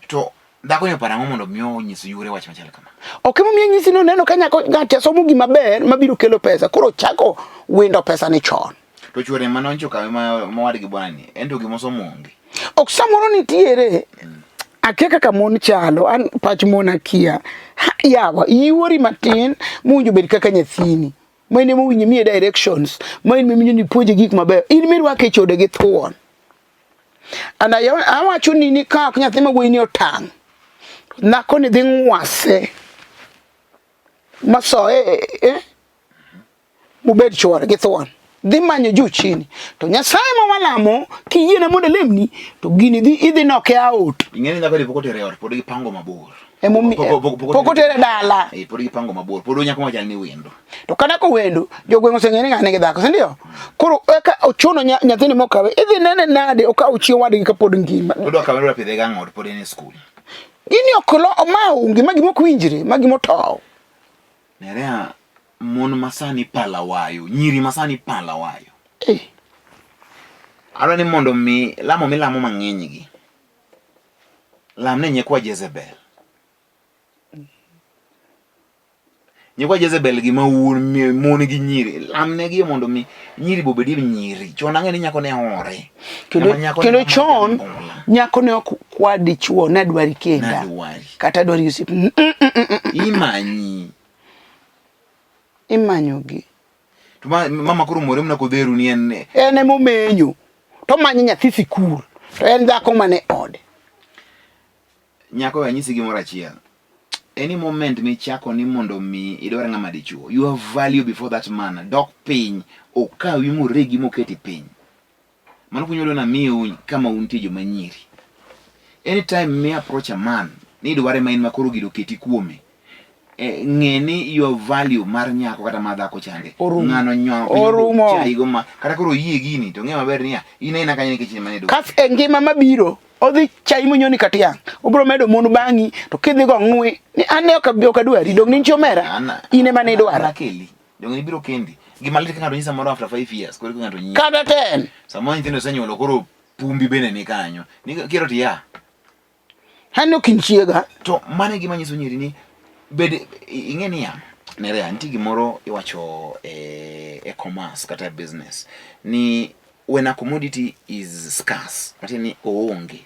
To dhako ni oparo ang'o mondo mi onyis yure wach machal kama? Ok emomiyo anyisi ni oneno ka nyako ng'at somo gima ber mabiro kelo pesa koro ochako windo pesa ni chon. To chuore mane oncho kawe ma mowadgi bwana ni en to gima osomo onge. Ok samoro nitiere akia kaka mon chalo an pach mon akia yawa yuori matin mowinjo bed kaka nyathini ma in ema owinjo imiye directions ma in ema ni puonje gik mabeyo in mirwake e chode gi thuon and awacho ni ni ka ok nyathi ma wuoyi ni otang' dhako ni dhi ng'wase masoye eh, mobed chwore gi thuon dhi manyo juu chini to nyasaye ma walamo kiyiena mondo alemni to gini dhi idhi noke out Ing'e ni dhako ni pok otere ot, pod gipango mabor. Emomi- pok otere dala. Eh, pod gipango mabor. Pod nyako machal ni wendo. To kata kowendo jogweng' oseng'eyo ni ng'ani nigi dhako si ndio? Koro eka ochuno nyathini mokawe idhi nene nade okawo chi owadgi kapod ngima. Odwa kawe odwa pidhe gang'o ot pod en e skul. Gini ok lo ma onge ma gima ok winjre ma gima otow. Nerea mon masani pala wayo, nyiri masani pala wayo. Eh. Adwa ni mondo mi lamo milamo mang'eny gi. Lam ne nyikwa Jezebel. Nyikwa Jezebel gi ma un mon gi nyiri, lamnegi mondo mi nyiri bobedi nyiri. Chon ang'e ni nyako ne hore. Kendo, kendo chon nyako ne ok kwa dichuo ne dwari kenda. Kata dwari osiep. Mm, mm, mm, Imanyi. Imanyogi. To mama koro more mana kodheru ni en en ema omenyo to omanyo nyathi sikul to en dhako mane ode. Nyako we anyisi gimoro achiel. Any moment michako ni mondo mi idwar ng'ama dichuo, your value before that man dok piny, okawi moregi moketi piny. Mano puonj madwa namiu kama untie joma nyiri. Anytime mi approach a man ni idware ma in ma koro gino oketi kuome, eh, ng'e ni your value mar nyako kata mar dhako chande ng'ano nyono piny Orumo. chaigo ma kata koro oyie gini to ng'e maber niya in aina kanyo nikech in mane idwaro. Kas e ngima mabiro odhi chai monyoni kata yang' obiro medo mon bang'i to kidhi go ng'we ni an ne ok abi- ok adwari dong' ni nitie omera in ema ne idwara Anakeli. Donge ibiro kendi. Gima lit ka ng'ato nyisa moro after 5 years, koro ng'ato nyisa. Kata 10. Samoro nyithindo osenyuolo koro pumbi bende ni kanyo. Ni kiro tiya. An ok in chiega. To mano e gima nyiso nyiri ni bed ing'e niya Nerea, nitie gimoro iwacho e, e commerce kata e business ni when a commodity is scarce, matiende ni oonge,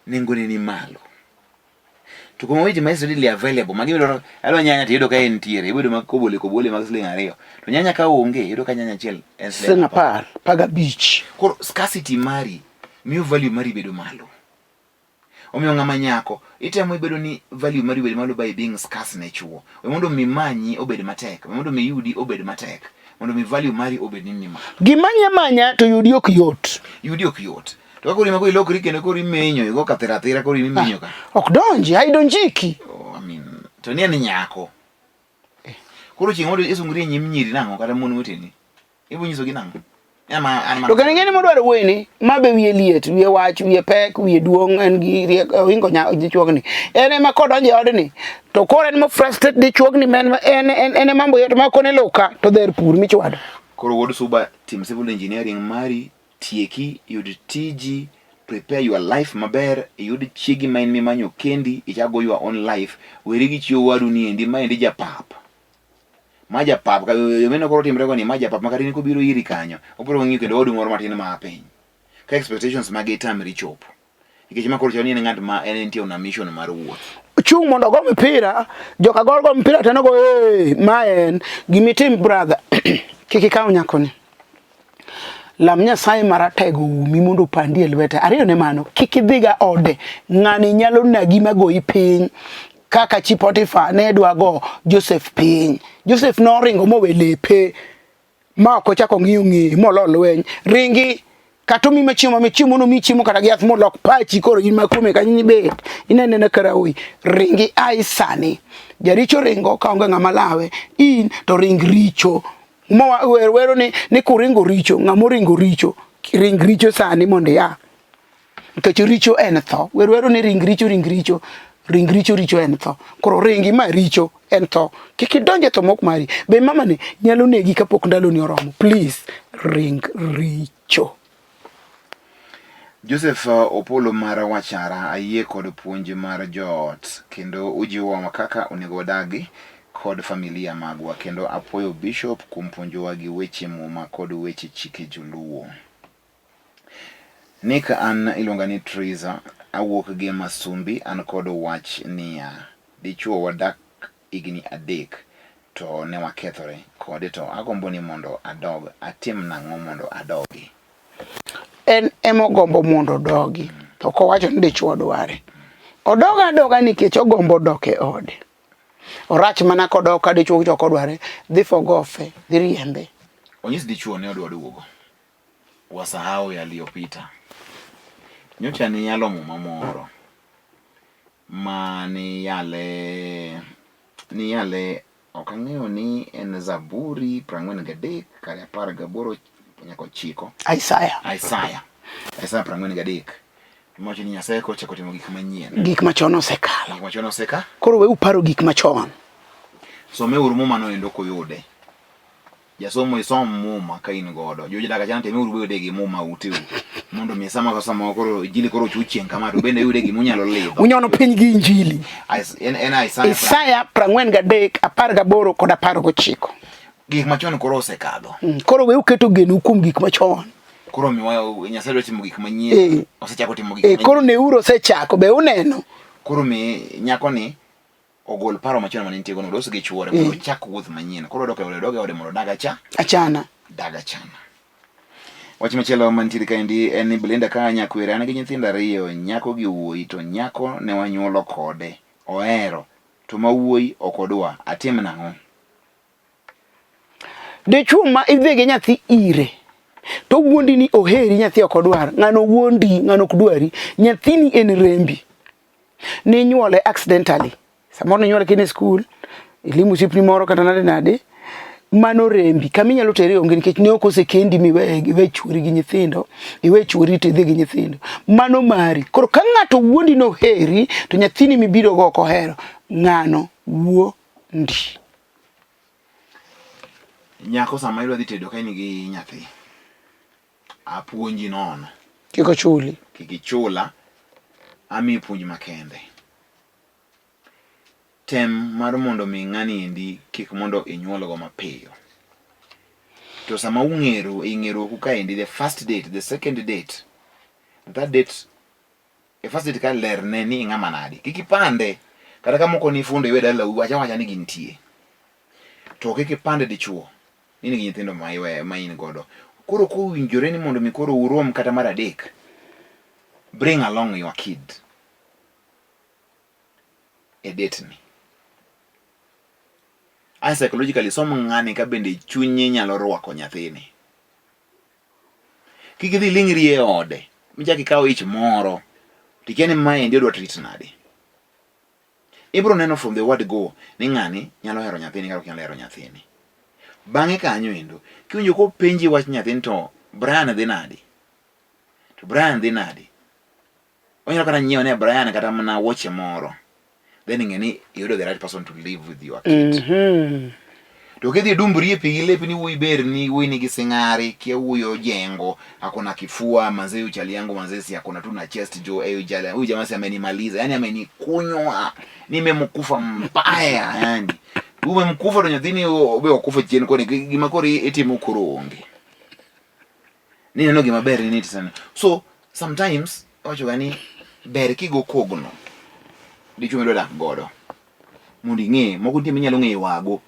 nengone ni malo. To commodity ma is readily available, ma gimidwaro, adwa nyanya to iyudo ka entiere, ibedo mag kobole kobole mag siling ariyo. To nyanya ka onge, iyudo ka nyanya achiel en siling apar, apar gabich. Koro scarcity mari miyo value mari bedo malo. Omiyo ng'ama nyako, itemo ibedo ni value mari obed malo by being scarce ne chuo. We mondo mi manyi obed matek, we mondo mi yudi obed matek, mondo mi value mari obed ni ni malo. Gimanya manya to yudi ok yot. Yudi ok yot. To ka koro ima koro ilokri kendo koro imenyo, igo kathira athira koro imenyo ka. Ok donji, haidonjiki. Oh, I mean, to ni en nyako. Koro chieng' moro isungri e nyim nyiri nang'o kata mon weteni? Ibo nyisogi nang'o? To kendo ing'e ni modwaro wuoyi ni ma be wiye liet, wiye wach, wiye pek, wiye duong', en gi rieko, ohingo dichuogni. En ema kodonjo e odni to koro en mo frustrate dichuogni ma en en en ema mbuye to ma kone luka to dher pur michwado. Koro wuod Suba tim civil engineering mari, tieki, yud tiji, prepare your life maber, iyud chiegi ma in mimanyo kendi, ichak go your own life, weri gi chi owadu ni endi, ma endi japap. Ma japap, ka yo meno koro timre go ni ma japap ma kata in kobiro iri kanyo, obiro ng'iyo kendo owadu moro matin ma piny. Ka expectations mage itamri chopo. Nikech ma koro chal ni en ng'at ma en entie on a mission mar wuoth. Chung' mondo ogo mipira, joka gol go mpira to en ogo ee, ma en gimitim brother. Kik ikaw nyakoni. Lam Nyasaye maratego umi mondo opandi e lwete. Ariyo ne mano, kik idhiga ode. Ng'ani nyalo nagi magoyi piny kaka chi Potifa ne dwa go Joseph piny. Joseph noringo mowe lepe ma ok ochako ng'iyo ng'eye molo lweny. Ringi kata omi machiemo ma chiemo nomi chiemo kata gi yath molok pachi koro in ma kuome kanyo ibet inene na karawi ringi ai sani jaricho ringo kaonge ng'ama lawe in to ring richo Muma wer wero ni ni kuringo richo, ng'ama oringo richo, ring richo sani mondo ia. Nikech richo en tho. Wer wero ni ring richo, ring richo, ring richo, richo en tho. Koro ringi ma richo en tho. Kik idonj e tho mok mari. Be mama ni nyalo negi kapok ndaloni oromo. Please, ring richo. Joseph Opollo mar Wachara, ayie kod puonj mar joot kendo ujiwowa kaka onego wadagi kod familia magwa kendo apuoyo Bishop kuom puonjowa gi weche muma kod weche chike joluo. Nick an iluonga ni Triza awuok gi Masumbi an kod wach niya dichuo wadak higni adek to ne wakethore kode to agombo ni mondo adog, atim nang'o mondo adogi? En ema ogombo mondo odogi to ok owacho ni dichuo dware. Odog adoga nikech ogombo dok e ode. Orach mana kodok ka dichuo to ok odware, dhi fogofe, dhi riembe. Onyis dichuo ni odwa duogo. Wasahau yaliyopita. Nyocha niyalo muma moro. ma niyale niyale ok ang'eyo ni en Zaburi 43 kare 18 nyaka ochiko. Isaya. Isaya. Isaya 43. Mowacho ni Nyasaye kochako timo gik manyien. Gik machon osekalo. Gik machon oseka. Koro we uparo gik machon. Someuru Muma no endo kuyude. Jasomo isom muma ka in godo. Jodak achana temuru bede gi muma uteu. Mondo mi sama ka sama koro injili koro ochu chieng' kama to bende yude gima unyalo lidho. Unyono piny gi injili. En en Isaya. Isaya 43 18 kod 19. Gik machon koro osekadho. Mm, koro we uketo geno kuom gik machon. Koro miwa Nyasaye dwa timo gik manyien. Eh. Osechako timo gik Eh, manyien. koro neuru osechako be uneno. Koro mi nyako ni ogol paro machon mane nitie go mondo olos gi chuore mondo mm. ochak wuoth manyien. Koro odok e ode, odok e ode mondo odag acha. Achana. Dag achana. Wach machielo mantiere kaendi en ni Belinda ka nyakwere an gi nyithindo ariyo, nyako gi wuoyi, to nyako ne wanyuolo kode, ohero, to ma wuoyi ok odwa, atim nang'o? Dichuo ma idhi gi nyathi ire to wuondi ni oheri nyathi ok odwar, ng'ano wuondi, ng'ano ok dwari, nyathini en rembi. Ninyuole accidentally, samoro ninyuole ka in e skul, ilimo osiepni moro kata nade nade, mano rembi. Kama inyalo tere onge nikech ne ok osekendi miwe iwe chuori gi nyithindo, iwe chuori to idhi gi nyithindo. Mano mari. Koro ka ng'ato wuondi ni oheri to nyathini mibiro go ok ohero, ng'ano wuondi. Nyako sama idwa dhi tedo ka in gi nyathi, apuonji nono. Kik ochuli. Kik ichula, amiyi puonj makende. Tem mar mondo mi ng'ani endi kik mondo inyuolgo mapiyo. To sama ung'eru, ing'eruoku kaendi, the first date, the second date, the third date, e first date ka lerne ni ing'ama nade. Kik ipande. Kata ka moko nifundo iwe dalau, wach awacha ni gintie. To kik ipand dichuo ni nigi nyithindo ma iwe ma in godo. Koro kowinjore ni mondo mi koro urom kata mar adek, bring along your kid e date ni. Ae psychologically som ng'ani ka bende chunye nyalo rwako nyathini. Kik idhi iling'ri e ode michak ikaw ich moro tikia ni maendi odwa treat nade. Ibro neno from the word go ni ng'ani nyalo hero nyathini kata ok nyal hero nyathini. Bang'e kanyo endo, kiwinjo kopenji wach nyathini to Brian dhi nadi? To Brian dhi nadi? Onyalo kata nyiewo ne Brian kata mana wuoche moro. Then ing'e ni iyudo the right person to live with your kid. Mm -hmm. To kidhi dumbri e pi gi lepi ni wuoyi ber ni wuoyi nigi sing'ari, kia wuoyi ojengo, akona kifua, manze huyu chali yangu manze si akona tu na chest jo, eh huyu huyu jamaa si amenimaliza, yani amenikunywa, nimemkufa mbaya yani. Umemkufa to nyathini obe okufa chien koni gima koro itimo koro onge. Ni neno gima ber ni sana. So sometimes wacho ga ni ber kigo kogno dichuo midwa dak godo mondo ing'e moko nitie minyalo ng'eyo wago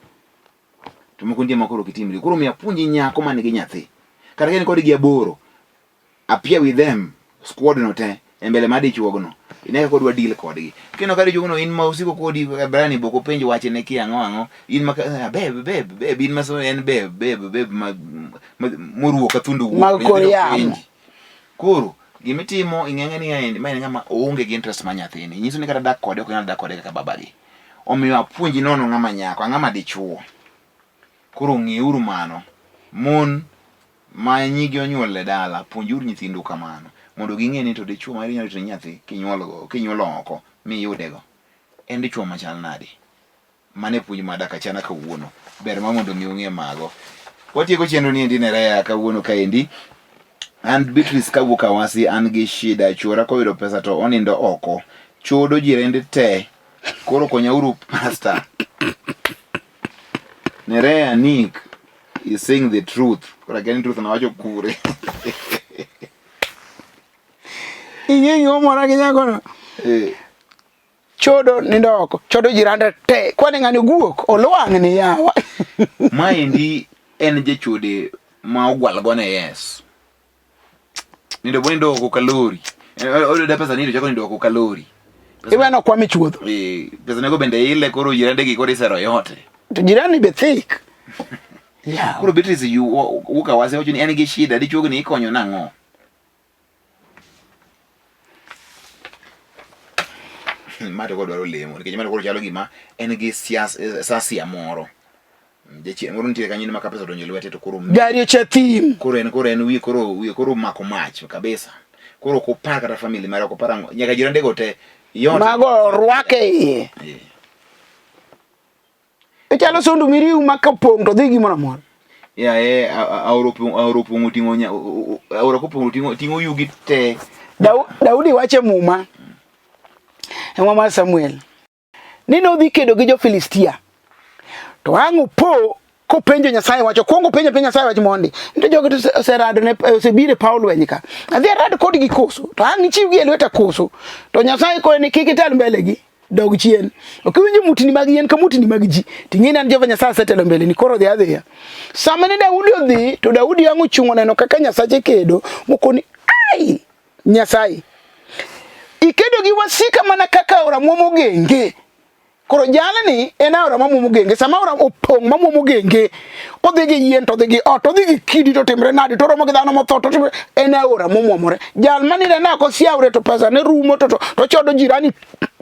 to moko nitie ma koro ok itimri. Koro omiyo apuonji nyako man gi nyathi kata ka in kodgi aboro appear with them squad no te e mbele mar dichuogno ine kaka odwa deal kodgi kineno ka dichuogno in ma osiko kodi kaka Brian bok openj wachne ki ang'o ang'o in ma ah, babe babe babe in ma so en babe babe babe ma moruwo ka thundo wuok Mag kor yamo. Koro gimitimo ing'eng'e ni en ma en ng'ama oonge gi interest ma nyathini nyiso ni kata dak kode ok nyal dak kode kaka babagi omiyo apuonji nono ng'ama nyako ang'ama dichuo koro ng'euru mano mon ma nyigi onyuol e dala puonjuru nyithindu kamano mondo ging'e ni to dichuo ma inyalo rito nyathi kinyuolo kinyuolo oko miyudego en dichuo machal nade Mano e puonj ma dak achana kawuono. Ber ma mondo mi ung'e mago. Watieko chenro ni endi Nerea kawuono kaendi. An Beatrice kawuok Awasi an gi shida chuora koyudo pesa to onindo oko. Chodo jirende te. Koro konyauru pastor. Nerea Nick is saying the truth. Koro akia ni truth nawacho kure. Ing'e gima mora gi nyakono? Eh. Chodo nindo oko, chodo jirande te. Kwani ng'ani guok, olwang'ni yawa. Maendi en jachode ma ogwal gone yes. Nindo bo nindo oko kalori. Oyudo pesa nindo chako nindo oko kalori. Iweno kwame chuodho. Eh, pesa nego bende ile koro jirande gi koro isero yote. To jirani be thik. Yawa. Koro Beatrice yu wuok awase wacho ni en gi shida dichuogni ikonyo nang'o? Ma to kodwaro lemo nikech ma to koro chalo gima en gi siasa sasia moro. Jachien moro nitie kanyo ma ka pesa odonjo e lwete to koro Gari ocha thim. Koro en koro en wiye koro wiye koro mako mach kabisa. Koro ok opar kata family mare ok opar ang'o nyaka jirande go te yot. Mago orwake iye. Eh. Ichalo sondu miriw ma kopong' to dhi gimoro amora. Yaye aora opong'o ting'o aora kopong'o ting'o ting'o yugi te. Daudi wacho e Muma e Muma mar Samuel ni nodhi kedo gi jo-Filistia to ang' opo kopenjo Nyasaye wach okwongo penjo penjo Nyasaye wach mondi to jogi to oserado ne osebiro e paw lweny ka adhi arad kodgi koso to ang' ichiwgi e lweta koso to Nyasaye kone ni kik itel mbelegi dog chien. Ok iwinjo mutni mag yien ka mutni mag ji. Ting'e ni an Jehova Nyasaye asetelo mbeleni, koro dhi adhiya. Sama ne Daudi odhi, to Daudi ang' ochung' oneno kaka Nyasache kedo, mokoni, ai, Nyasaye, ikedo gi wasika mana kaka aora muomo genge. Koro jalni en aora ma muomo genge. Sama aora opong' ma muomo genge, odhi gi yien to odhi gi ot, odhi gi kidi to timre nade, to oromo gi dhano motho to timre, en aora momwomore. Jal manine ne ok osiawre to pesa ne rumo to to ochodo jirani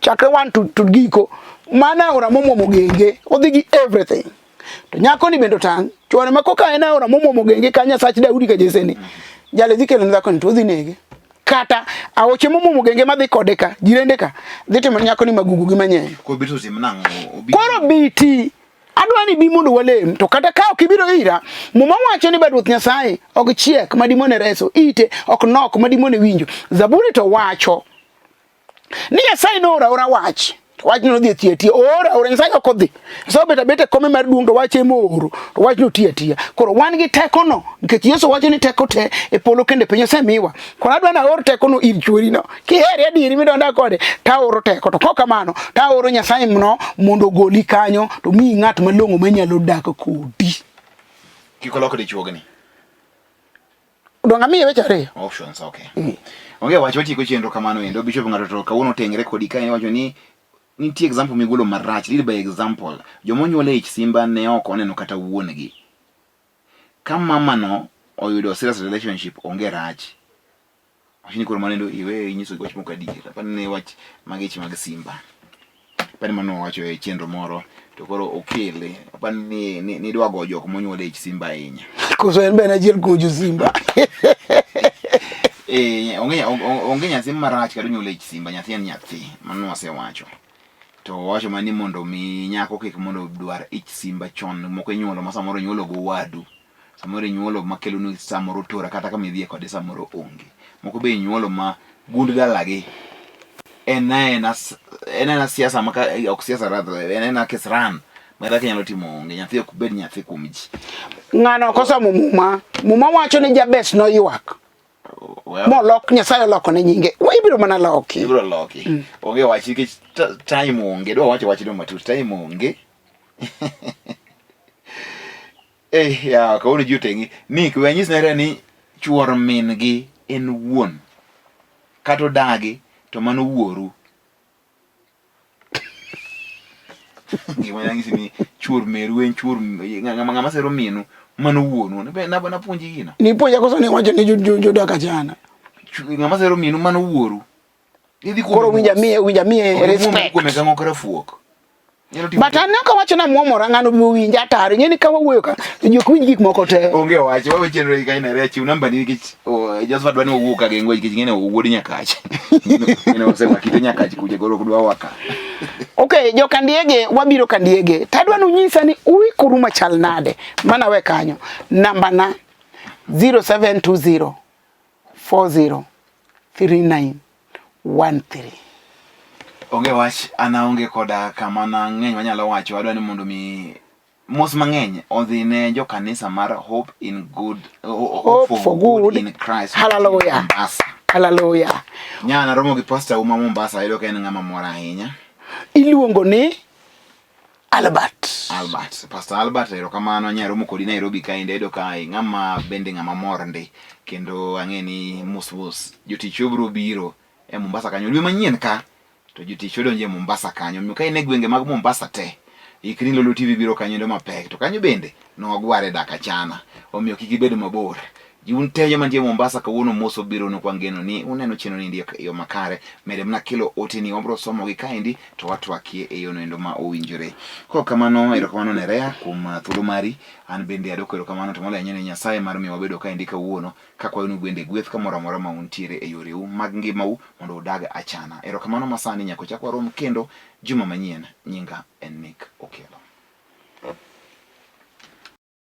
chakre one to, to giko. Mano aora momwomo genge, odhi gi everything. To nyako ni bende otang', chuore ma koka en aora momwomo genge ka Nyasach Daudi ka Jesse ni. Jali dhi kelo ne dhako ni to odhi nege. Kata aoche momwomo genge madhi kode ka, jirende ka, dhi timo ne nyako ni magugu gi manyenyo. Koro biti otim nang'o? Obi- Koro biti adwa ni bi mondo walem to kata ka ok ibiro ira muma wacho ni bad Ruoth Nyasaye ok chiek madimone reso ite ok nok madimone winjo Zaburi to wacho ni Nyasaye nooro aora wach to wachno nodhi atiya atiya ooro aora Nyasaye ok odhi Nyasaye obet abeta e kome mar duong' to wach ema ooro to wachno tiyo atiya koro wan gi tekono nikech Yesu wacho ni teko te e polo kendo e piny osemiwa koro adwa ni aor tekono ir chuorino kihere adieri midwa dak kode taoro teko to kok kamano taoro Nyasaye mno mondo ogoli kanyo to miyi ng'at malong'o manyalo dak kodi Kik olok dichuogni. Donge amiye weche ariyo? Options, okay. Mm. Onge wach watieko chenro kamano endo Bishop ng'ato to kawuono otengre kodi ka iwacho ni nitie example migolo marach, lead by example. Joma onyuol e ich simba ne ok oneno kata wuon-gi. Ka mama no oyudo serious relationship onge rach. Wach ni koro mano endo iwe inyiso wach mok adier. Apani ne wach mag ich mag simba. Apani mano wacho e chenro moro to koro okele. Apani ni, ni, ni idwa go jok monyuol e ich simba ahinya. Koso en be en achiel kuom jo simba. Eh, onge onge nyathi marach kata onyuol e ich simba, nyathi en nyathi. Mano wasewacho. To wawacho mana ni mondo mi nyako kik mondo dwar ich simba chon moko inyuolo ma samoro inyuolo go wadu. Samoro inyuolo makeloni samoro tora kata kama idhiye kode samoro onge. Moko be inyuolo ma gund dalagi en aena en aena siasa ma ok siasa rather en aena kisran ma kata kinyalo timo onge nyathi ok bed nyathi kuom ji. Ng'ano ok osomo muma. Muma wacho ni Jabez noywak. Well, molok Nyasaye oloko ne nyinge. Wa ibiro mana loki. Ibiro loki. Mm. Onge wach nikech time onge. Dwa wacho wachno matut. Time onge. Eh, ya, kawuono ji oteng'i. Nick, we anyis nere ni chuor min gi en wuon. Kata odagi, to mano wuoru. Gima nyalo nyisi ni chuor meru en chuor ng'ama ng'ama sero minu, mano wuonu. Napuonji gino. Nipuonja koso ni wacho ni jodak achana. Ng'ama sero minu, mano wuoru. Idhi kuome. Koro winja miye, winja miye respect. Kuome ka ng'ok rafuok. But an ok awacho ni amuomora ng'ano biro winja ataro. Ing'e ni ka wawuoyo ka to ji ok winj gik moko te. Onge wach, wawe chenro gi kanyo nere chiw namba ni nikech Josephat dwa ni wawuo ka gi ng'wech nikech ing'e ni wuod Nyakach. Ing'e osemakite Nyakach kucha koro ok dwa waka. Okay, jo Kandiege wabiro Kandiege. Tadwa nunyisa ni uikoru machal nade. Mana we kanyo. Namba na 0720 40 39 13. Onge wach, an aonge koda kama nang'eny manyalo wacho. Adwa ni mondo mi mos mang'eny odhi ne jo kanisa mar Hope in Good, Hope, Hope for Good, good in Christ. Hallelujah. Mombasa. Hallelujah. Nya naromo gi pastor uma Mombasa, ayudo ka en ng'ama mor ahinya. Iluongo ni Albert. Albert. Pastor Albert erokamano nya romo kodi Nairobi kaendi ayudo ka ng'ama bende ng'ama mor ndi kendo ang'e ni mos mos jotich obiro biro e Mombasa kanyo dwe manyien ka to jotich odonjo e Mombasa kanyo omiyo ka in e gwenge mag Mombasa te ikri Lolo TV biro kanyo endo mapek to kanyo bende nowagware dak achana omiyo kik ibed mabor Un te joma nitie Mombasa kawuono mos obironu kwa ngeno ni uneno chenro ni e yo makare. Mede mana kelo oteni wabro somogi kaendi to watwakie e yono endo ma owinjore. Kok kamano erokamano ne Rea kuom uh, thuolo mari. An bende adoko erokamano to moloyo ahinya ne Nyasaye mar miyo wabedo kaendi kawuono kakwayonu bende gweth kamoro amora ma untiere e yoreu mag ngimau mondo udag achana. Erokamano masani nyaka ochak warom kendo juma manyien. Nyinga en Nick Okello.